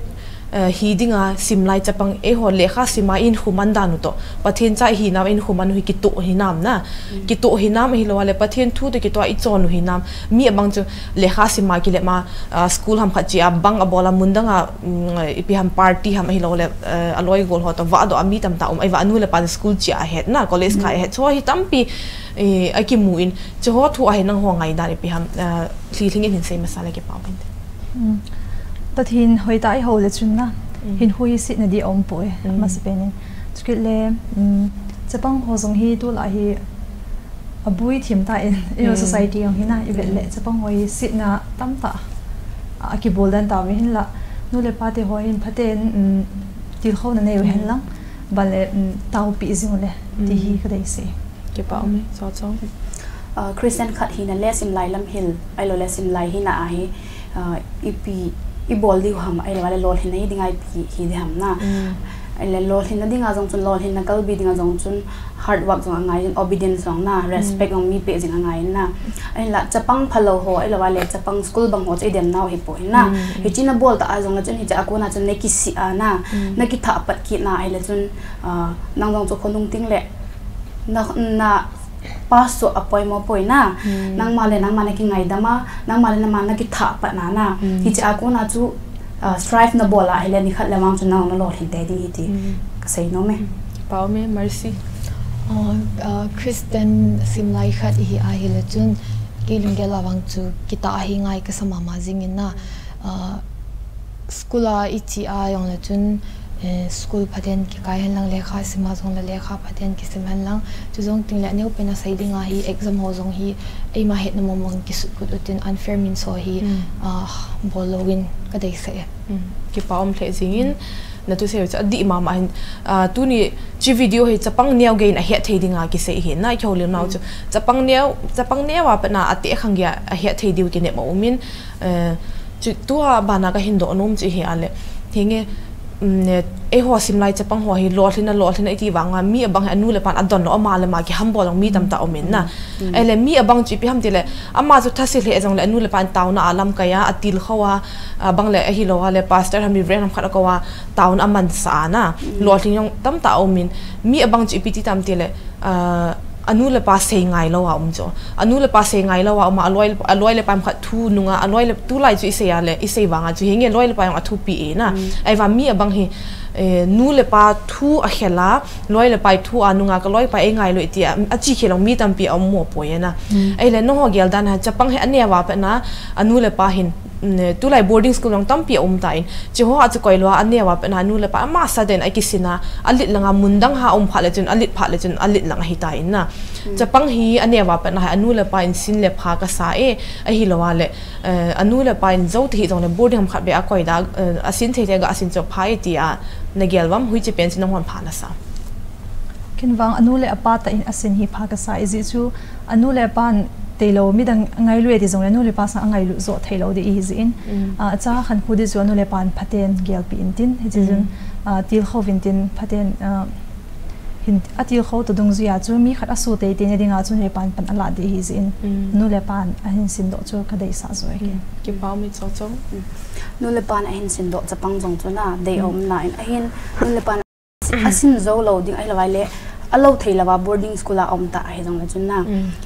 Eh, hi dinga simlai chapang eiho lekha sima inkhuman dan u toh, Pathen cha ihinam inkhuman u hi kitoh hinam na. Kitoh hinam ahilou le Pathen thu toh kitoh a ichon u hinam. Mi abang chu lekha sima kile ma, ah, school ham khat chia bang abol a mun dang a, mm, ipi ham party ham ahilou le, eh, aloi gol ho toh vahdoh a mi tamtah um, ahivang anu le pa school chia ahet na, college kha ahet. Chu hi tampi, eh, akimu in, chuho thu a hi nangho ngaidan ipi ham, eh, lhilhing in hin sei masa le kipah um inte. Hmm. Pathen hoitah a eiho le chun na, hinkho hi setna di aumpoi, masapen in. Chukit le, hmm, chapang ho jong hi tulai hi abui thim tan, eiho society jong hi na, ivet le chapang ho hi setna tamtah a kibol dan tauve, hinla nu le pa te ho hin phaten, hmm, tilkhouna nei u hen lang, ban le, hmm, taopi jing u le, ti hi kadei se. Kipah um e, Sochong. Ah, Christian khat hina le simlai lamhil, ahilou le simlai hina a hi, ah, ipi, ibol diu ham, ahilou le lolhinna hi dinga ipi hi di ham na. Ahile lolhinna dinga jong chun, lolhinna kalbi dinga jong chun, hard work jong angai in, obedience jong na, respect jong mi pe jing angai in na. Ahinla chapang phalou ho, ahilou le chapang school bang ho chu idem nau hipoi na. Hichi nabol ta a jong le chun, hichi a kona chun nakisih a na, nakithah pat kit na, ahile chun, ah, nang jong chu khonung ting le, na, na pass chu apoimo poi na. Nangma le nangma nakingaidam a, nangma le nangma nakithah pat na na. Hichi a kona chu, ah, strive nabol a ahile nikhat le vang chu nang nalolhin tei ding ahi ti kasei nom e. Pau me, Mercy. Ah, ah, Christian simlai khat ihi ahile chun, kei lunggel a vang chu kitah ahi ngai kasa mama jing in na. Ah, school a ichi a jong le chun, eh, school phaten kikai hen lang, lekha sim a jong le lekha phaten kisim hen lang. Chujong ting le aneo pen a sei ding ahi, exam ho jong hi eima hetna mong mong kisut kut utin, unfair means ho hi, ah, bol lou in kadei sah e. Kipah um lheh jing in, natu sei chu adih mama hin, ah, tuni chi video hi chapang neo gei in ahet thei dinga kisei hi na, kihoulim nau chu. Chapang neo, chapang neo a pat na ate khang gei a ahet thei diu kinep ma um in, Eh, chu tua bana kahin doh nom chu hi ale. Hinge, mm, ne, eiho simlai chapang ho hi lolhinna, lolhinna iti vanga mi abang hi anu le pan adon lou, ama le ama kihambol jong mi tamtah um in na. Ahile mi abang chu ipi ham tile, ama chu thase lheh jong le anu le pan taona a lamkai a, atilkhou a, abang le ahilou a le pastor ham, reverend ham khat akou a, taona amansa a na. Lolhin jong tamtah um in, mi abang chu ipi ti tam tile, ah, anu le pa sei ngai lou a um chu. Anu le pa sei ngai lou a um a, aloi, aloi le pa khat thu nunga, aloi le, tulai chu isei a le, isei vanga chu hinge loi le pa jong athupi e na. Ahivang mi abang hi, eh, nu le pa thu akhel a, loi le pa thu a nunga ka loi pa eingai lou iti a, achi khel jong mi tampi aum mo poi e na. Ahile nangho gel dan a chapang hi aneo a pat na, anu le pa hin, mm, tulai boarding school jong tampi aum tan. Chuho a chu koi lou a, aneo a pat na anu le pa amasa den akisin a, alet lang a mun dang a um phat le chun, alet phat le chun, alet lang ahi tan na. Chapang hi aneo a pat na hi anu le pa in sin le pha kasa e, ahilou a le, eh, anu le pa in jou ti hi jong le boarding ham khat beh a koi da, eh, asin thei thei ga asin chu pha e ti a nagel uvam, hoiche pen chu nanghon pha nasa. Ken vang anu le apa tah in asin hi pha kasa, ijeh chu anu le apan tailou midang ngailu e ti jong le anu le apa sang angailu jo theilou di ihi jeh in. Ah, acha khankhu di chu anu le apan phaten gelpi intin, hiche chun, ah, tilkhou vintin phaten, ah, hin, atilkhou to dungjui a chu mi khat asu teitei na dinga chu anu le apan pan alah di ihi jeh in. Anu le apan ahin sindoh chu kadeisah jo e ken. Kipah um e Chochong. Nu le pan ahin sindoh chapang jong chu na, dei aum na in ahin, nu le pan asin jou lou ding ahilou vai le, alou thei lou a boarding school a um ta ahi jong le chun na.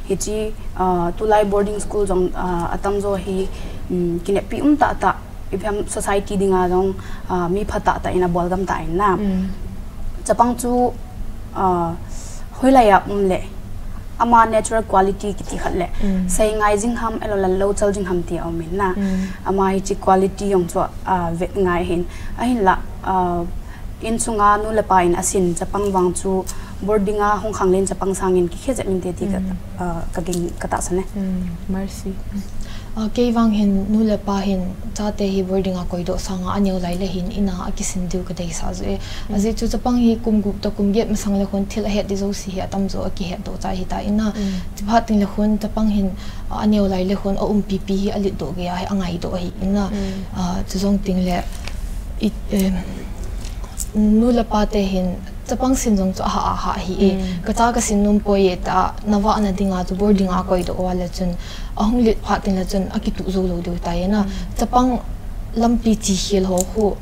Hiche, ah, tulai boarding school jong, ah, atam jo hi, um, kinepi um tah tah, ipi ham society dinga jong, ah, mi pha tah tah in abol gam tan na. Chapang chu, ah, hoilai a um le, ama natural quality kiti khat le, sei ngai jing ham, ahilou le lou chal jing ham ti aum in na. Ama hiche quality jong chu, ah, vet ngai hin. Ahinla, ah, Insunga nu le pa in asin chapang vang chu boarding a hung khanglen chapang sangin kikhe jep inte ti ka, ah, ka ging ka tahsan e. Mercy. Ah, kei vang hin nu le pa hin chate hi boarding a koidoh sanga aneo lai le hin ina akisin diu kadeisah jo e. Ajeh chu chapang hi kum gup toh kum get masang le khun thil ahet di jouse hi atam jo akihet doh chai ahi tan na. Chuphat teng le khun chapang hin, ah, aneo lai le khun aumpi pi hi alet doh gei a hi angai doh ahi in na. Ah, chujong teng le i, em, nu le pa te hin chapang sin jong chu aha aha hi e. Kacha kasin nom poi e ta, navah na dinga chu boarding a koidoh uva le chun, ahung let phat teng le chun akituh jou lou diu tai na. Chapang lampi chi khel ho khu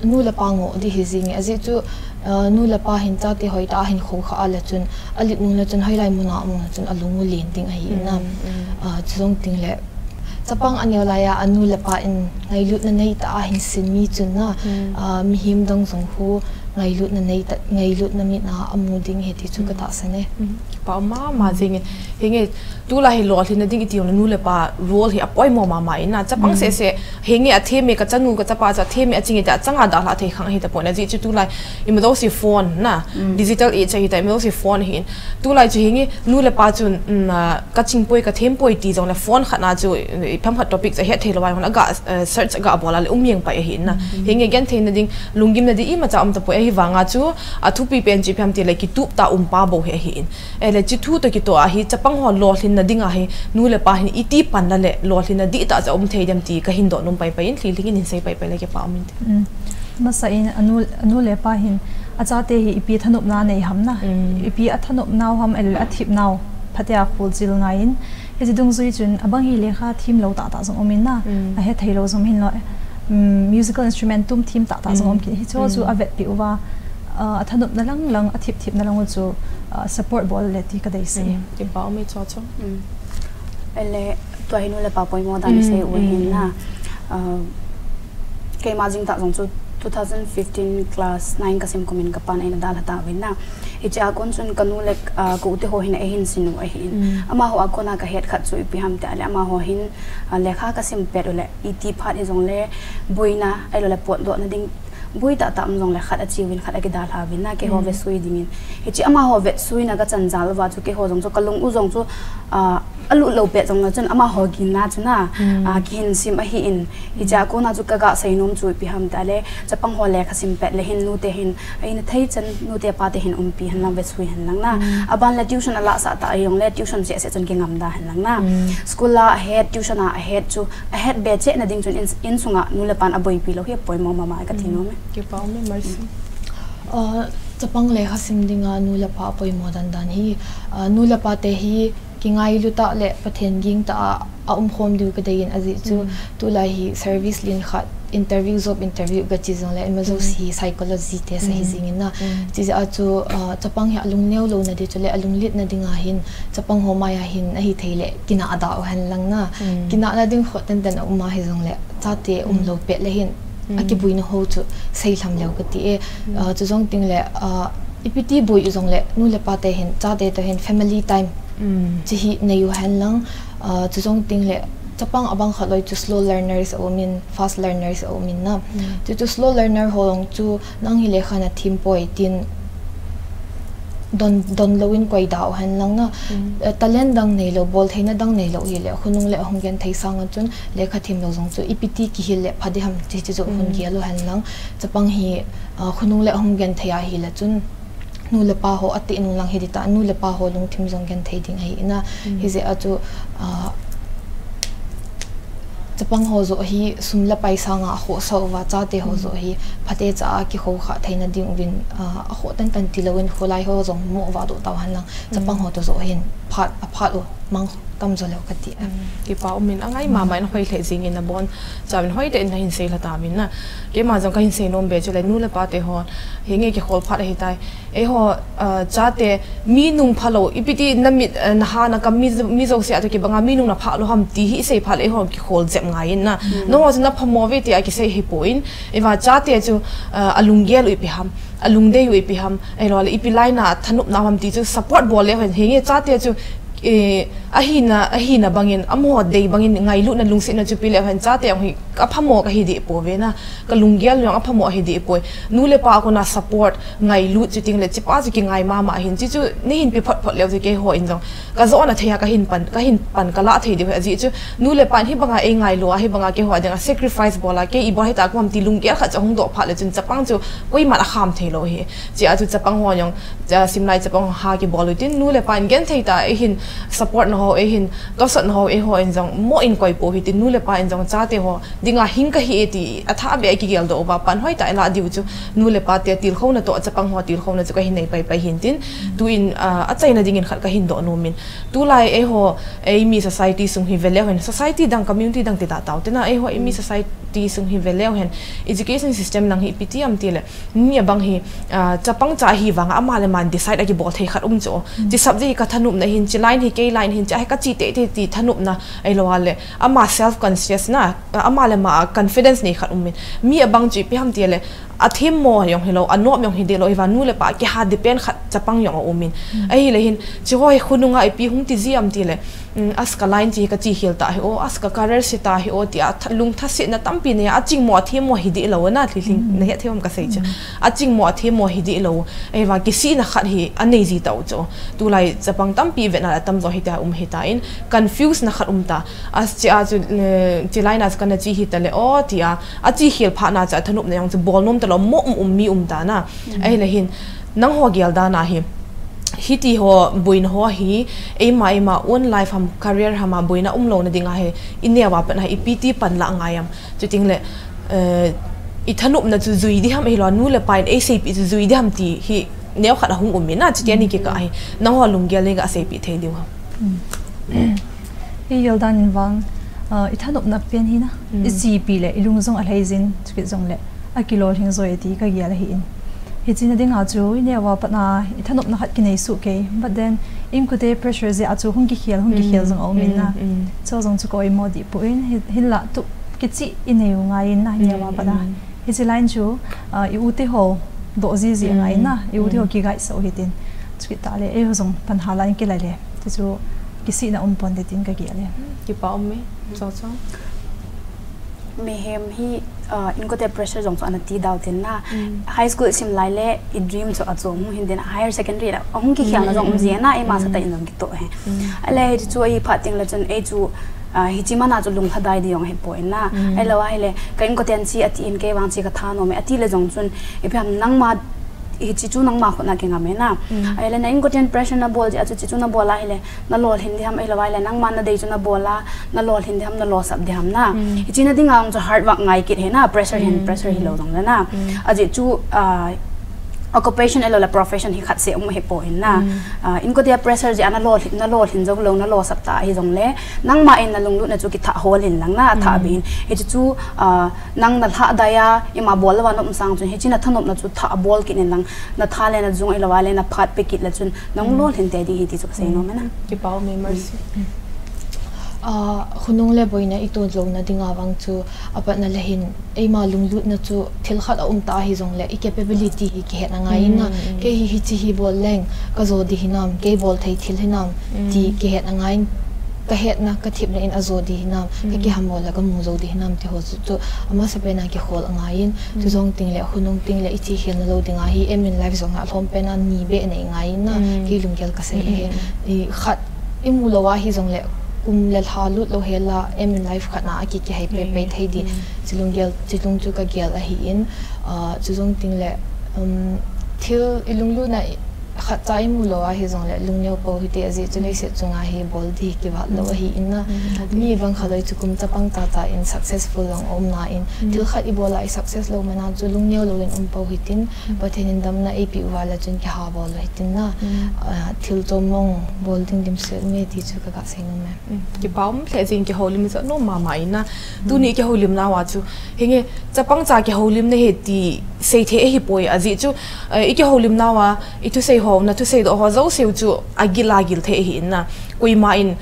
Nu le pa ngoh di hi jing e, ajeh chu, ah, nu le pa hin chate hoitah a hin khoukhah a le chun, alet nung le chun hoilai mun a um le chun alung u len ding ahi na. Ah, chujong ting le, chapang aneo lai a, anu le pa in ngailutna neitah a hin sin mi chun na, ah, mihem dang jong hu ngailutna neitah, ngailutna mit a amu ding ahi ti chu ka tahsan e. Kipa um mama jing in. Hinge, tulai hi lolhinna ding iti jong le nu le pa role hi apoimo mama in na. Chapang seh seh, hinge athem e, ka chanu ka chapa chu athem e, aching e, ti a chang a dalha thei khang ahi tapon. Ajeh chu tulai, imajouse phone na, digital age ahi ta, imajouse phone ahi in. Tulai chu hinge, nu le pa chun, um, ah, ka ching poi, ka them poi ti jong le phone khat na chu, eh, pham khat topic chu ahet thei lou a, hon aga, eh, search aga bol a le um jeng pai ahi in na. Hinge gentheina ding, lunggimna ding imacha um tapoi ahi vang a chu, athupi pen chu ipi ham ti le kitup tah um pa bou hi ahi in. Ahile, hiche thu toh kitoh a hi, chapang ho lolhinna ding a hi, nu le pa hin iti pan na le, lolhinna dihtah chu aum thei dem ti kahin dohnom pai pai in, lhing lhing in hin sei pai pai le kipa um inte. Mm. Masa in anu, anu le pa hin, achate hi ipi thanopna nei ham na. Mm. Ipi athanopnau ham, ahile athepnau, phatea kholjil ngai in. Hiche dungjui chun, abang hi lekha them lou tahtah jong um in na. Mm. Ahe thei lou jong hin lou. Mm, musical instrument tum them tahtah jong um kit. Hiche chu avetpi uva, ah, athanopna lang lang, athep thepna lang u chu, ah, support bol le ti ka deisah e. Mm, kipa um e chu chu. Mm. Ahile, tua hi nu le pa poimo dan i sei u ahin na. Ah, keima jing tah jong chu two thousand fifteen class nine ka sim kum in ka pan eina dalha tauvin na. Hiche a kon chun ka nu le, ah, ka u te ho hin eihin sin u ahi in. Amaho a kona ka het khat chu ipi ham ti le amaho hin, ah, lekha ka sim pet u le iti phat hi jong le boina, ahilou le potdohna ding boi tahtah um jong le khat ache uvin khat akidalha uvin na keiho vetsui ding in. Hiche amaho vetsuina ka chan jal uva chu keiho jong chu ka lung u jong chu, ah, alut lou pet jong le chun amaho ginna chu na, ah, kihin sim ahi in. Hiche a kona chu ka ga seinom chu ipi ham ti le, chapang ho lekha sim pet le hin nu te hin, a in a thei chan nu te pa te hin umpi hen lang vetsui hen lang na. Aban le tuition alah sah tah a jong le tuition seh seh chun kingam da hen lang na. School a ahet, tuition a ahet chu, ahet be cheh na ding chun in, in sunga nu le pan aboipi lou hi apoimo mama ka ti nom e. Kipa um e Mercy. Ah, chapang lekha sim dinga nu le pa apoimo dan dan hi, ah, nu le pa te hi kingailu tah le Pathen ging tah a, a umkhom diu ka dei in ajeh chu tulai hi service lin khat interview, job interview ka che jong le, imajouse hi psychology test ahi jing in na. Chujeh a chu, ah, chapang hi alung neo louna ding chule alung litna dinga hin, chapang ho mai a hin ahithei le kinah a da u hen lang na. Kinahna ding khoh tenten a um a hi jong le, chate um lou pet le hin, akibuina ho chu seilham leu ka ti e. Ah, chujong ting le, ah, ipi ti boi u jong le, nu le pa te hin, chate te hin, family time. Chu hi nei u hen lang, ah, chujong ting le, chapang abang khat loi chu slow learners a um in, fast learners a um in na. Chu chu slow learner ho jong chu nang hi lekha na them poi tin don, don lou in koi da u hen lang na. Eh, talent dang nei lou, bol theina dang nei lou hi le, khonung le ahung genthei sang a chun lekha them lou jong chu ipi ti kihil le pha di ham ti chu hung gel u hen lang. Chapang hi, ah, khonung le ahung genthei a hi le chun, nu le pa ho ati nung lang hi di ta, nu le pa ho lungthim jong genthei ding ahi in na. Hijeh a chu, ah, chapang ho joh hi sum le pai sanga akhohsah uva, chate ho joh hi phatecha a kikhoukhah theina ding uvin, ah, akhoh tenten ti lou in kholai ho jong mo uva doh tau hen lang. Chapang ho toh joh hin phat, aphat u mang tamjo leu ka ti e. Kipa um in, angai mama in hoi lheh jing in nabon. Chavin hoi tah in nahin sei lha tauvin na. Keima jong kahin sei nom be chu le nu le pa te ho. Hinge kikhol phat ahi tai. Eiho, ah, chate mi nung phalou, ipi ti na mit, ah, na ha na kam mi, mi jouse a toh kibanga mi nung na phalou ham ti hi i sei phat le eiho kikhol jep ngai in na. Nangho chu na phamo ve ti a kisei hi poi in. Eiva chate chu, ah, alunggel u ipi ham, alungdei u ipi ham, ahilou le ipi lai na thanopna ham ti chu support bol le hen hinge chate chu, eh, ahina, ahina bangin, amaho dei bangin ngailutna lungsetna chu pe le hen chate jong hi aphamo kahi deh pouve na. Ka lunggel jong aphamo ahi deh poi. Nu le pa a kona support, ngailut chu ting le, hichepa chu kingai mama ahin. Hichu neihin pe phot phot leu chu keiho in jong ka jona thei a kahin pan, kahin pan ka lah thei diu ahi. Ajeh chu nu le pa in hibanga eingailua, hibanga keiho a dinga sacrifice bol a, kei ibol hita kum ti lunggel khat chu ahung doh phat le chun chapang chu koiman akham thei lou ahi. Hichea chu chapang ho jong Simlai chapang ha kibol u tin, nu le pa in genthei tah a eihin support na ho, eihin tosot na ho, eiho in jong mo in koi pou hitin, nu le pa in jong chate ho dinga hing kahi e ti athah beh a kigel doh uva pan hoi tah a ilah diu chu nu le pa te tilkhouna toh chapang ho tilkhouna chu kahin nei pai pai hin tin, tuin, ah, achaina dingin khat kahin doh nom in. Tulai eiho, eimi society sung hi veleu hen, society dang, community dang ti da tau tena, eiho eimi society sung hi veleu hen, education system lang hi ipi ti ham tile, mi abang hi, ah, chapang cha hi vanga ama le aman decide a kibol thei khat um chu. Chi subject hi ka thanopna hin, chi line hi kei line hin, chi a hi ka chi tei tei ti thanopna, ahilou a le ama self conscious na, ah, ama le ama confidence nei khat um in. Mi abang chu ipi ham tile, athemmo jong hilou, anop jong hi deh lou, hiva nu le pa kiha depend khat chapang jong aum in. Ahile hin, chi ho hi khonunga ipi hung ti ji ham tile, um, aska line chi ka chi khel ta hi o, aska career se ta hi o, ti a tha-, lung thasetna tampi nei a, achingmo athemmo hi deh lou na, thilhing na het thei um ka sei chu. Achingmo athemmo hi deh lou, ahivang kisihna khat hi anei ji tau chu. Tulai chapang tampi vetna la tamjo hi ta um hi ta in, confuse na khat um ta. As chi a chu, eh, chi line as kana chi hi ta le o, ti a, achi khel phat na cha thanopna jong chu bol nom ta lou, mo um um mi um ta na. Ahile hin, nangho gel dan a hi, hiti ho, boina ho hi, eima, eima own life ham, career ham a boina um louna dinga hi, i neo a pat a hi, ipi ti pan la ngai am. Chuting le, eh, i thanopna chu jui di ham, ahilou a nu le pa in ei seipeh chu jui di ham ti hi, neo khat ahung um in a, chuti a ni kikah hi, nangho lunggel in ga seipeh thei diu ham. Hi gel dan in vang, ah, i thanopna pen hi na, i seipeh le, i lung jong alhai jin, chukit jong le, akilolhing joi e ti ka gel ahi in. Hichi na dinga chu, i neo a pat a, i thanopna khat kinei suh kei. But then, inkote pressure jeh a chu hung kikhel, hung kikhel jong aum in na. Chu jong chu ka oimo deh poi, hin, hinla tup kichih i nei u ngai in na, i neo a pat a. Hichi line chu, ah, i u te ho doh ji ji ngai in na, i u te ho kiguide sah u hitin. Chukit ta le, eiho jong pan hala in kilai le. Chu chu kisihna um pon te tin ka gel e. Kipa um e, cho cho. Mihem hi, ah, inkote pressure jong chu ana ti dau tin na. High school sim lai le i dream chu achom hung hin tin, higher secondary la hung kikhel na jong um ji na, eima sah tah in jong kitoh e. Ahile hichu ahi phat teng le chun ei chu, ah, hichi mana chu lung lhadai di jong ahi poi na. Ahilou ahile, ka inkoten chi ati in kei vang chi ka thanom e, ati le jong chun, ipi ham nangma hichi chu nangma khut na kingam e na. Ahile na inkoten pressure na bol jeh a chu chi chu na bol ahile, na lolhin di ham, ahilou ahile nangma na dei chu na bol a, na lolhin di ham, na losap di ham na. Hichi na dinga chu hard work ngai kit hi na, pressure hin, pressure hilou jong le na. Ajeh chu, ah, occupation ahilou le profession hi khat seh um ahi poi na. Ah, inkote pressure jeh a na lolhin, na lolhin jou lou, na losap ta ahi jong le, nangma in na lunglut na chu kitha hol in lang na, tha beh in. Hichi chu, ah, nang na lhadai a, ima bol lou a na um sang chun, hichi na thanopna chu tha bol kit in lang, na tha le na jung ahilou a le na phat pe kit le chun, nang lolhin tei ding ahi ti chu ka sei nom e na. Kipa um e Mercy. Ah, khonung le boina i tun louna dinga vang chu, apatna le hin, eima lunglutna chu thil khat aum ta ahi jong le, i capability hi kihet angai in na, kei hi hichi hi bol leng, ka jo di hinam, kei bol thei thil hinam, ti kihet angai in, ka hetna, ka thepna in a jo di hinam, ka kiham bol le ka mu jo di hinam, ti ho chu, chu, amasa pen a kikhol angai in, chu jong ting le, khonung ting le, i chi khel na lou dinga hi, aim in life jong a lhom pen a ni beh nei ngai in na, kei lunggel ka sei e. I khat, i mu lou ahi jong le, kum le lha lut lou hel a, aim in life khat na a ki, kihei pe pe thei di. Chi lunggel, chi lung chu ka gel ahi in, ah, chu jong ting le, um, thil i lunglutna i, khat cha i mu lou ahi jong le, lungneo pou hite ajeh chu leiset chunga hi bol di kivat lou ahi in na. Mi bang khalou chu kum chapang cha cha in successful jong um na in, thil khat i bol a i success lou man a chu lungneo lou in um pou hitin, Pathen in damna ei pe uva le chun kiha bol lou hitin na. Ah, thil chom mong bol ding dimset um e ti chu ka ga sei nom e. Kipa um lheh jing, kihoulim jat nom mama in na. Tuni kihoulim nau a chu, hinge, chapang cha kihoulim na hi ti sei thei ahi poi ajeh chu, eh, i kihoulim nau a, i thusei ho, na thusei doh ho jouse u chu agil agil thei ahi in na. Koima in,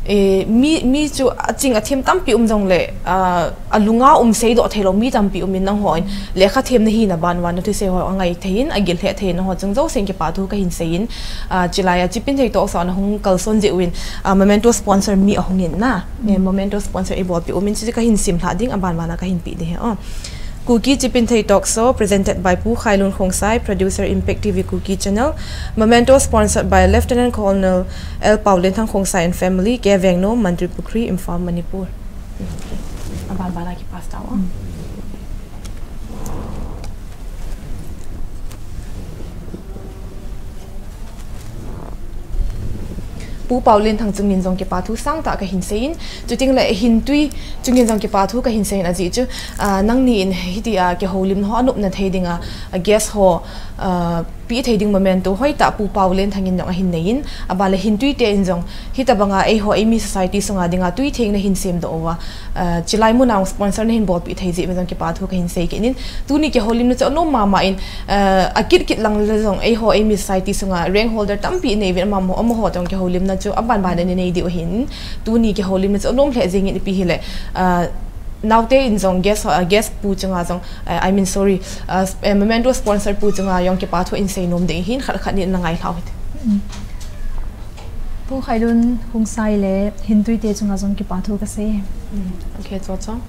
eh, mi, mi chu aching athem tampi um jong le, ah, alunga um seidoh thei lou mi tampi um in nangho in. Lekha themna hina ban uva na thusei ho angai thei in, agil lheh thei in nangho chung jouse in kipa thu kahin sei in, ah, chulai a Chipinthei Talks a nahung kalson jeh uvin, ah, memento sponsor mi ahung in na. Eh, memento sponsor i bolpi um in chu kahin simlha ding, aban ban a kahin pe ding ahi. Oh. Kuki Chipinthei Talk Show, presented by Pu Khailun Khongsai, producer Impact T V Kuki Channel. Memento sponsored by Lieutenant Colonel L Paolienthang Khongsai and family, K Vengnom, Mantripukhri, Imphal, Manipur. Aban ban a kipass tau. Pu Paolenthang chungin jong kipa thu sangtah kahin seiyin, chuting le Hintui chungin jong kipa thu kahin seiyin ajeh chu, ah, nangni in hitia kihoulimna ho anopna thei dinga, ah, guest ho, ah, peh thei ding memento hoitah Pu Paolenthang in jong ahin neiyin, aban le Hintui te in jong hitabanga eiho eimi society sunga dinga tui theng nahin semdoh uva, ah, chilai muna sponsor nahin bolpeh thei jeh uvin jong kipa thu kahin sei kit in, tuni kihoulimna chu anom mama in, ah, akit kit lang le jong eiho eimi society sunga rank holder tampi inei uvin amaho, amaho jong kihoulimna chu aban ban in anei diu ahin, tuni kihoulimna chu anom lheh jengin ipi hile, ah, naote in jong guest, ah, guest pu chunga jong, ah, I mean, sorry, ah, sp-, eh, memento sponsor pu chunga jong kipa thu in seinom ding ahin, khat khat nin na ngailhau hite. Mm. Pu Khailun Khongsai le Hintui te chunga jong kipa thu kasei. Mm. Okay, cho cho.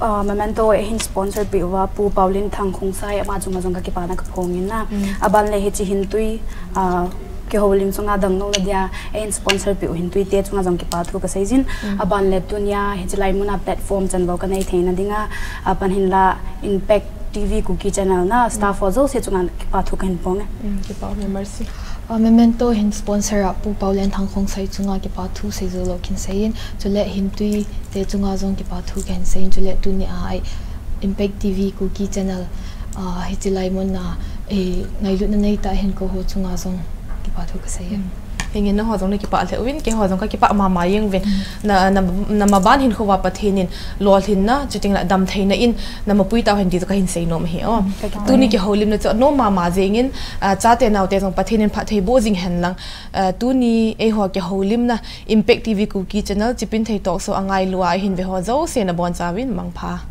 Ah, memento eihin sponsor peh uva Pu Paolenthang Khongsai ama chunga jong kakipana kaphongin na. Mm. Aban le hiche Hintui, ah, kihoulim chunga dangnouna dia eihin sponsor peh u Hintui te chunga jong kipa thu kaseijin. Mm. Aban le tunia hiche lai muna platform chanvo kanei theina dinga, ah, pan hinla Impact T V Kuki channel na staff ho jouse chunga kipa thu kahin phong e. Mm, kipa ume, Mercy. Ah, memento hin sponsor a Pu Paolenthang Khongsai chunga kipa thu seijou lou kahin seiyin, chule Hintui te chunga jong kipa thu kahin seiyin, chule tunia Impact T V Kuki channel, ah, hiche lai muna, eh, ngailutna neitah hinkho ho chunga jong kipa thu kaseiyin. Mm. Henge, nangho jong nakipah lheh uvin, keiho jong kakipah mama jeng uvin. Mm. Na, na, namaban hinkho uva Pathen in lolhinna, chuting le damtheina in namapui tauhen ti chu kahin seinom ahi. Oh. Mm, kakipah. Tuni kihoulimna chu anom mama jengin, ah, chate naote jong Pathen in phatthei boh jing hen lang. Ah, tuni eiho kihoulimna Impact T V Kuki channel Chipinthei Talk Show angailu a ahin ve ho jouse nabonchauvin mangpha.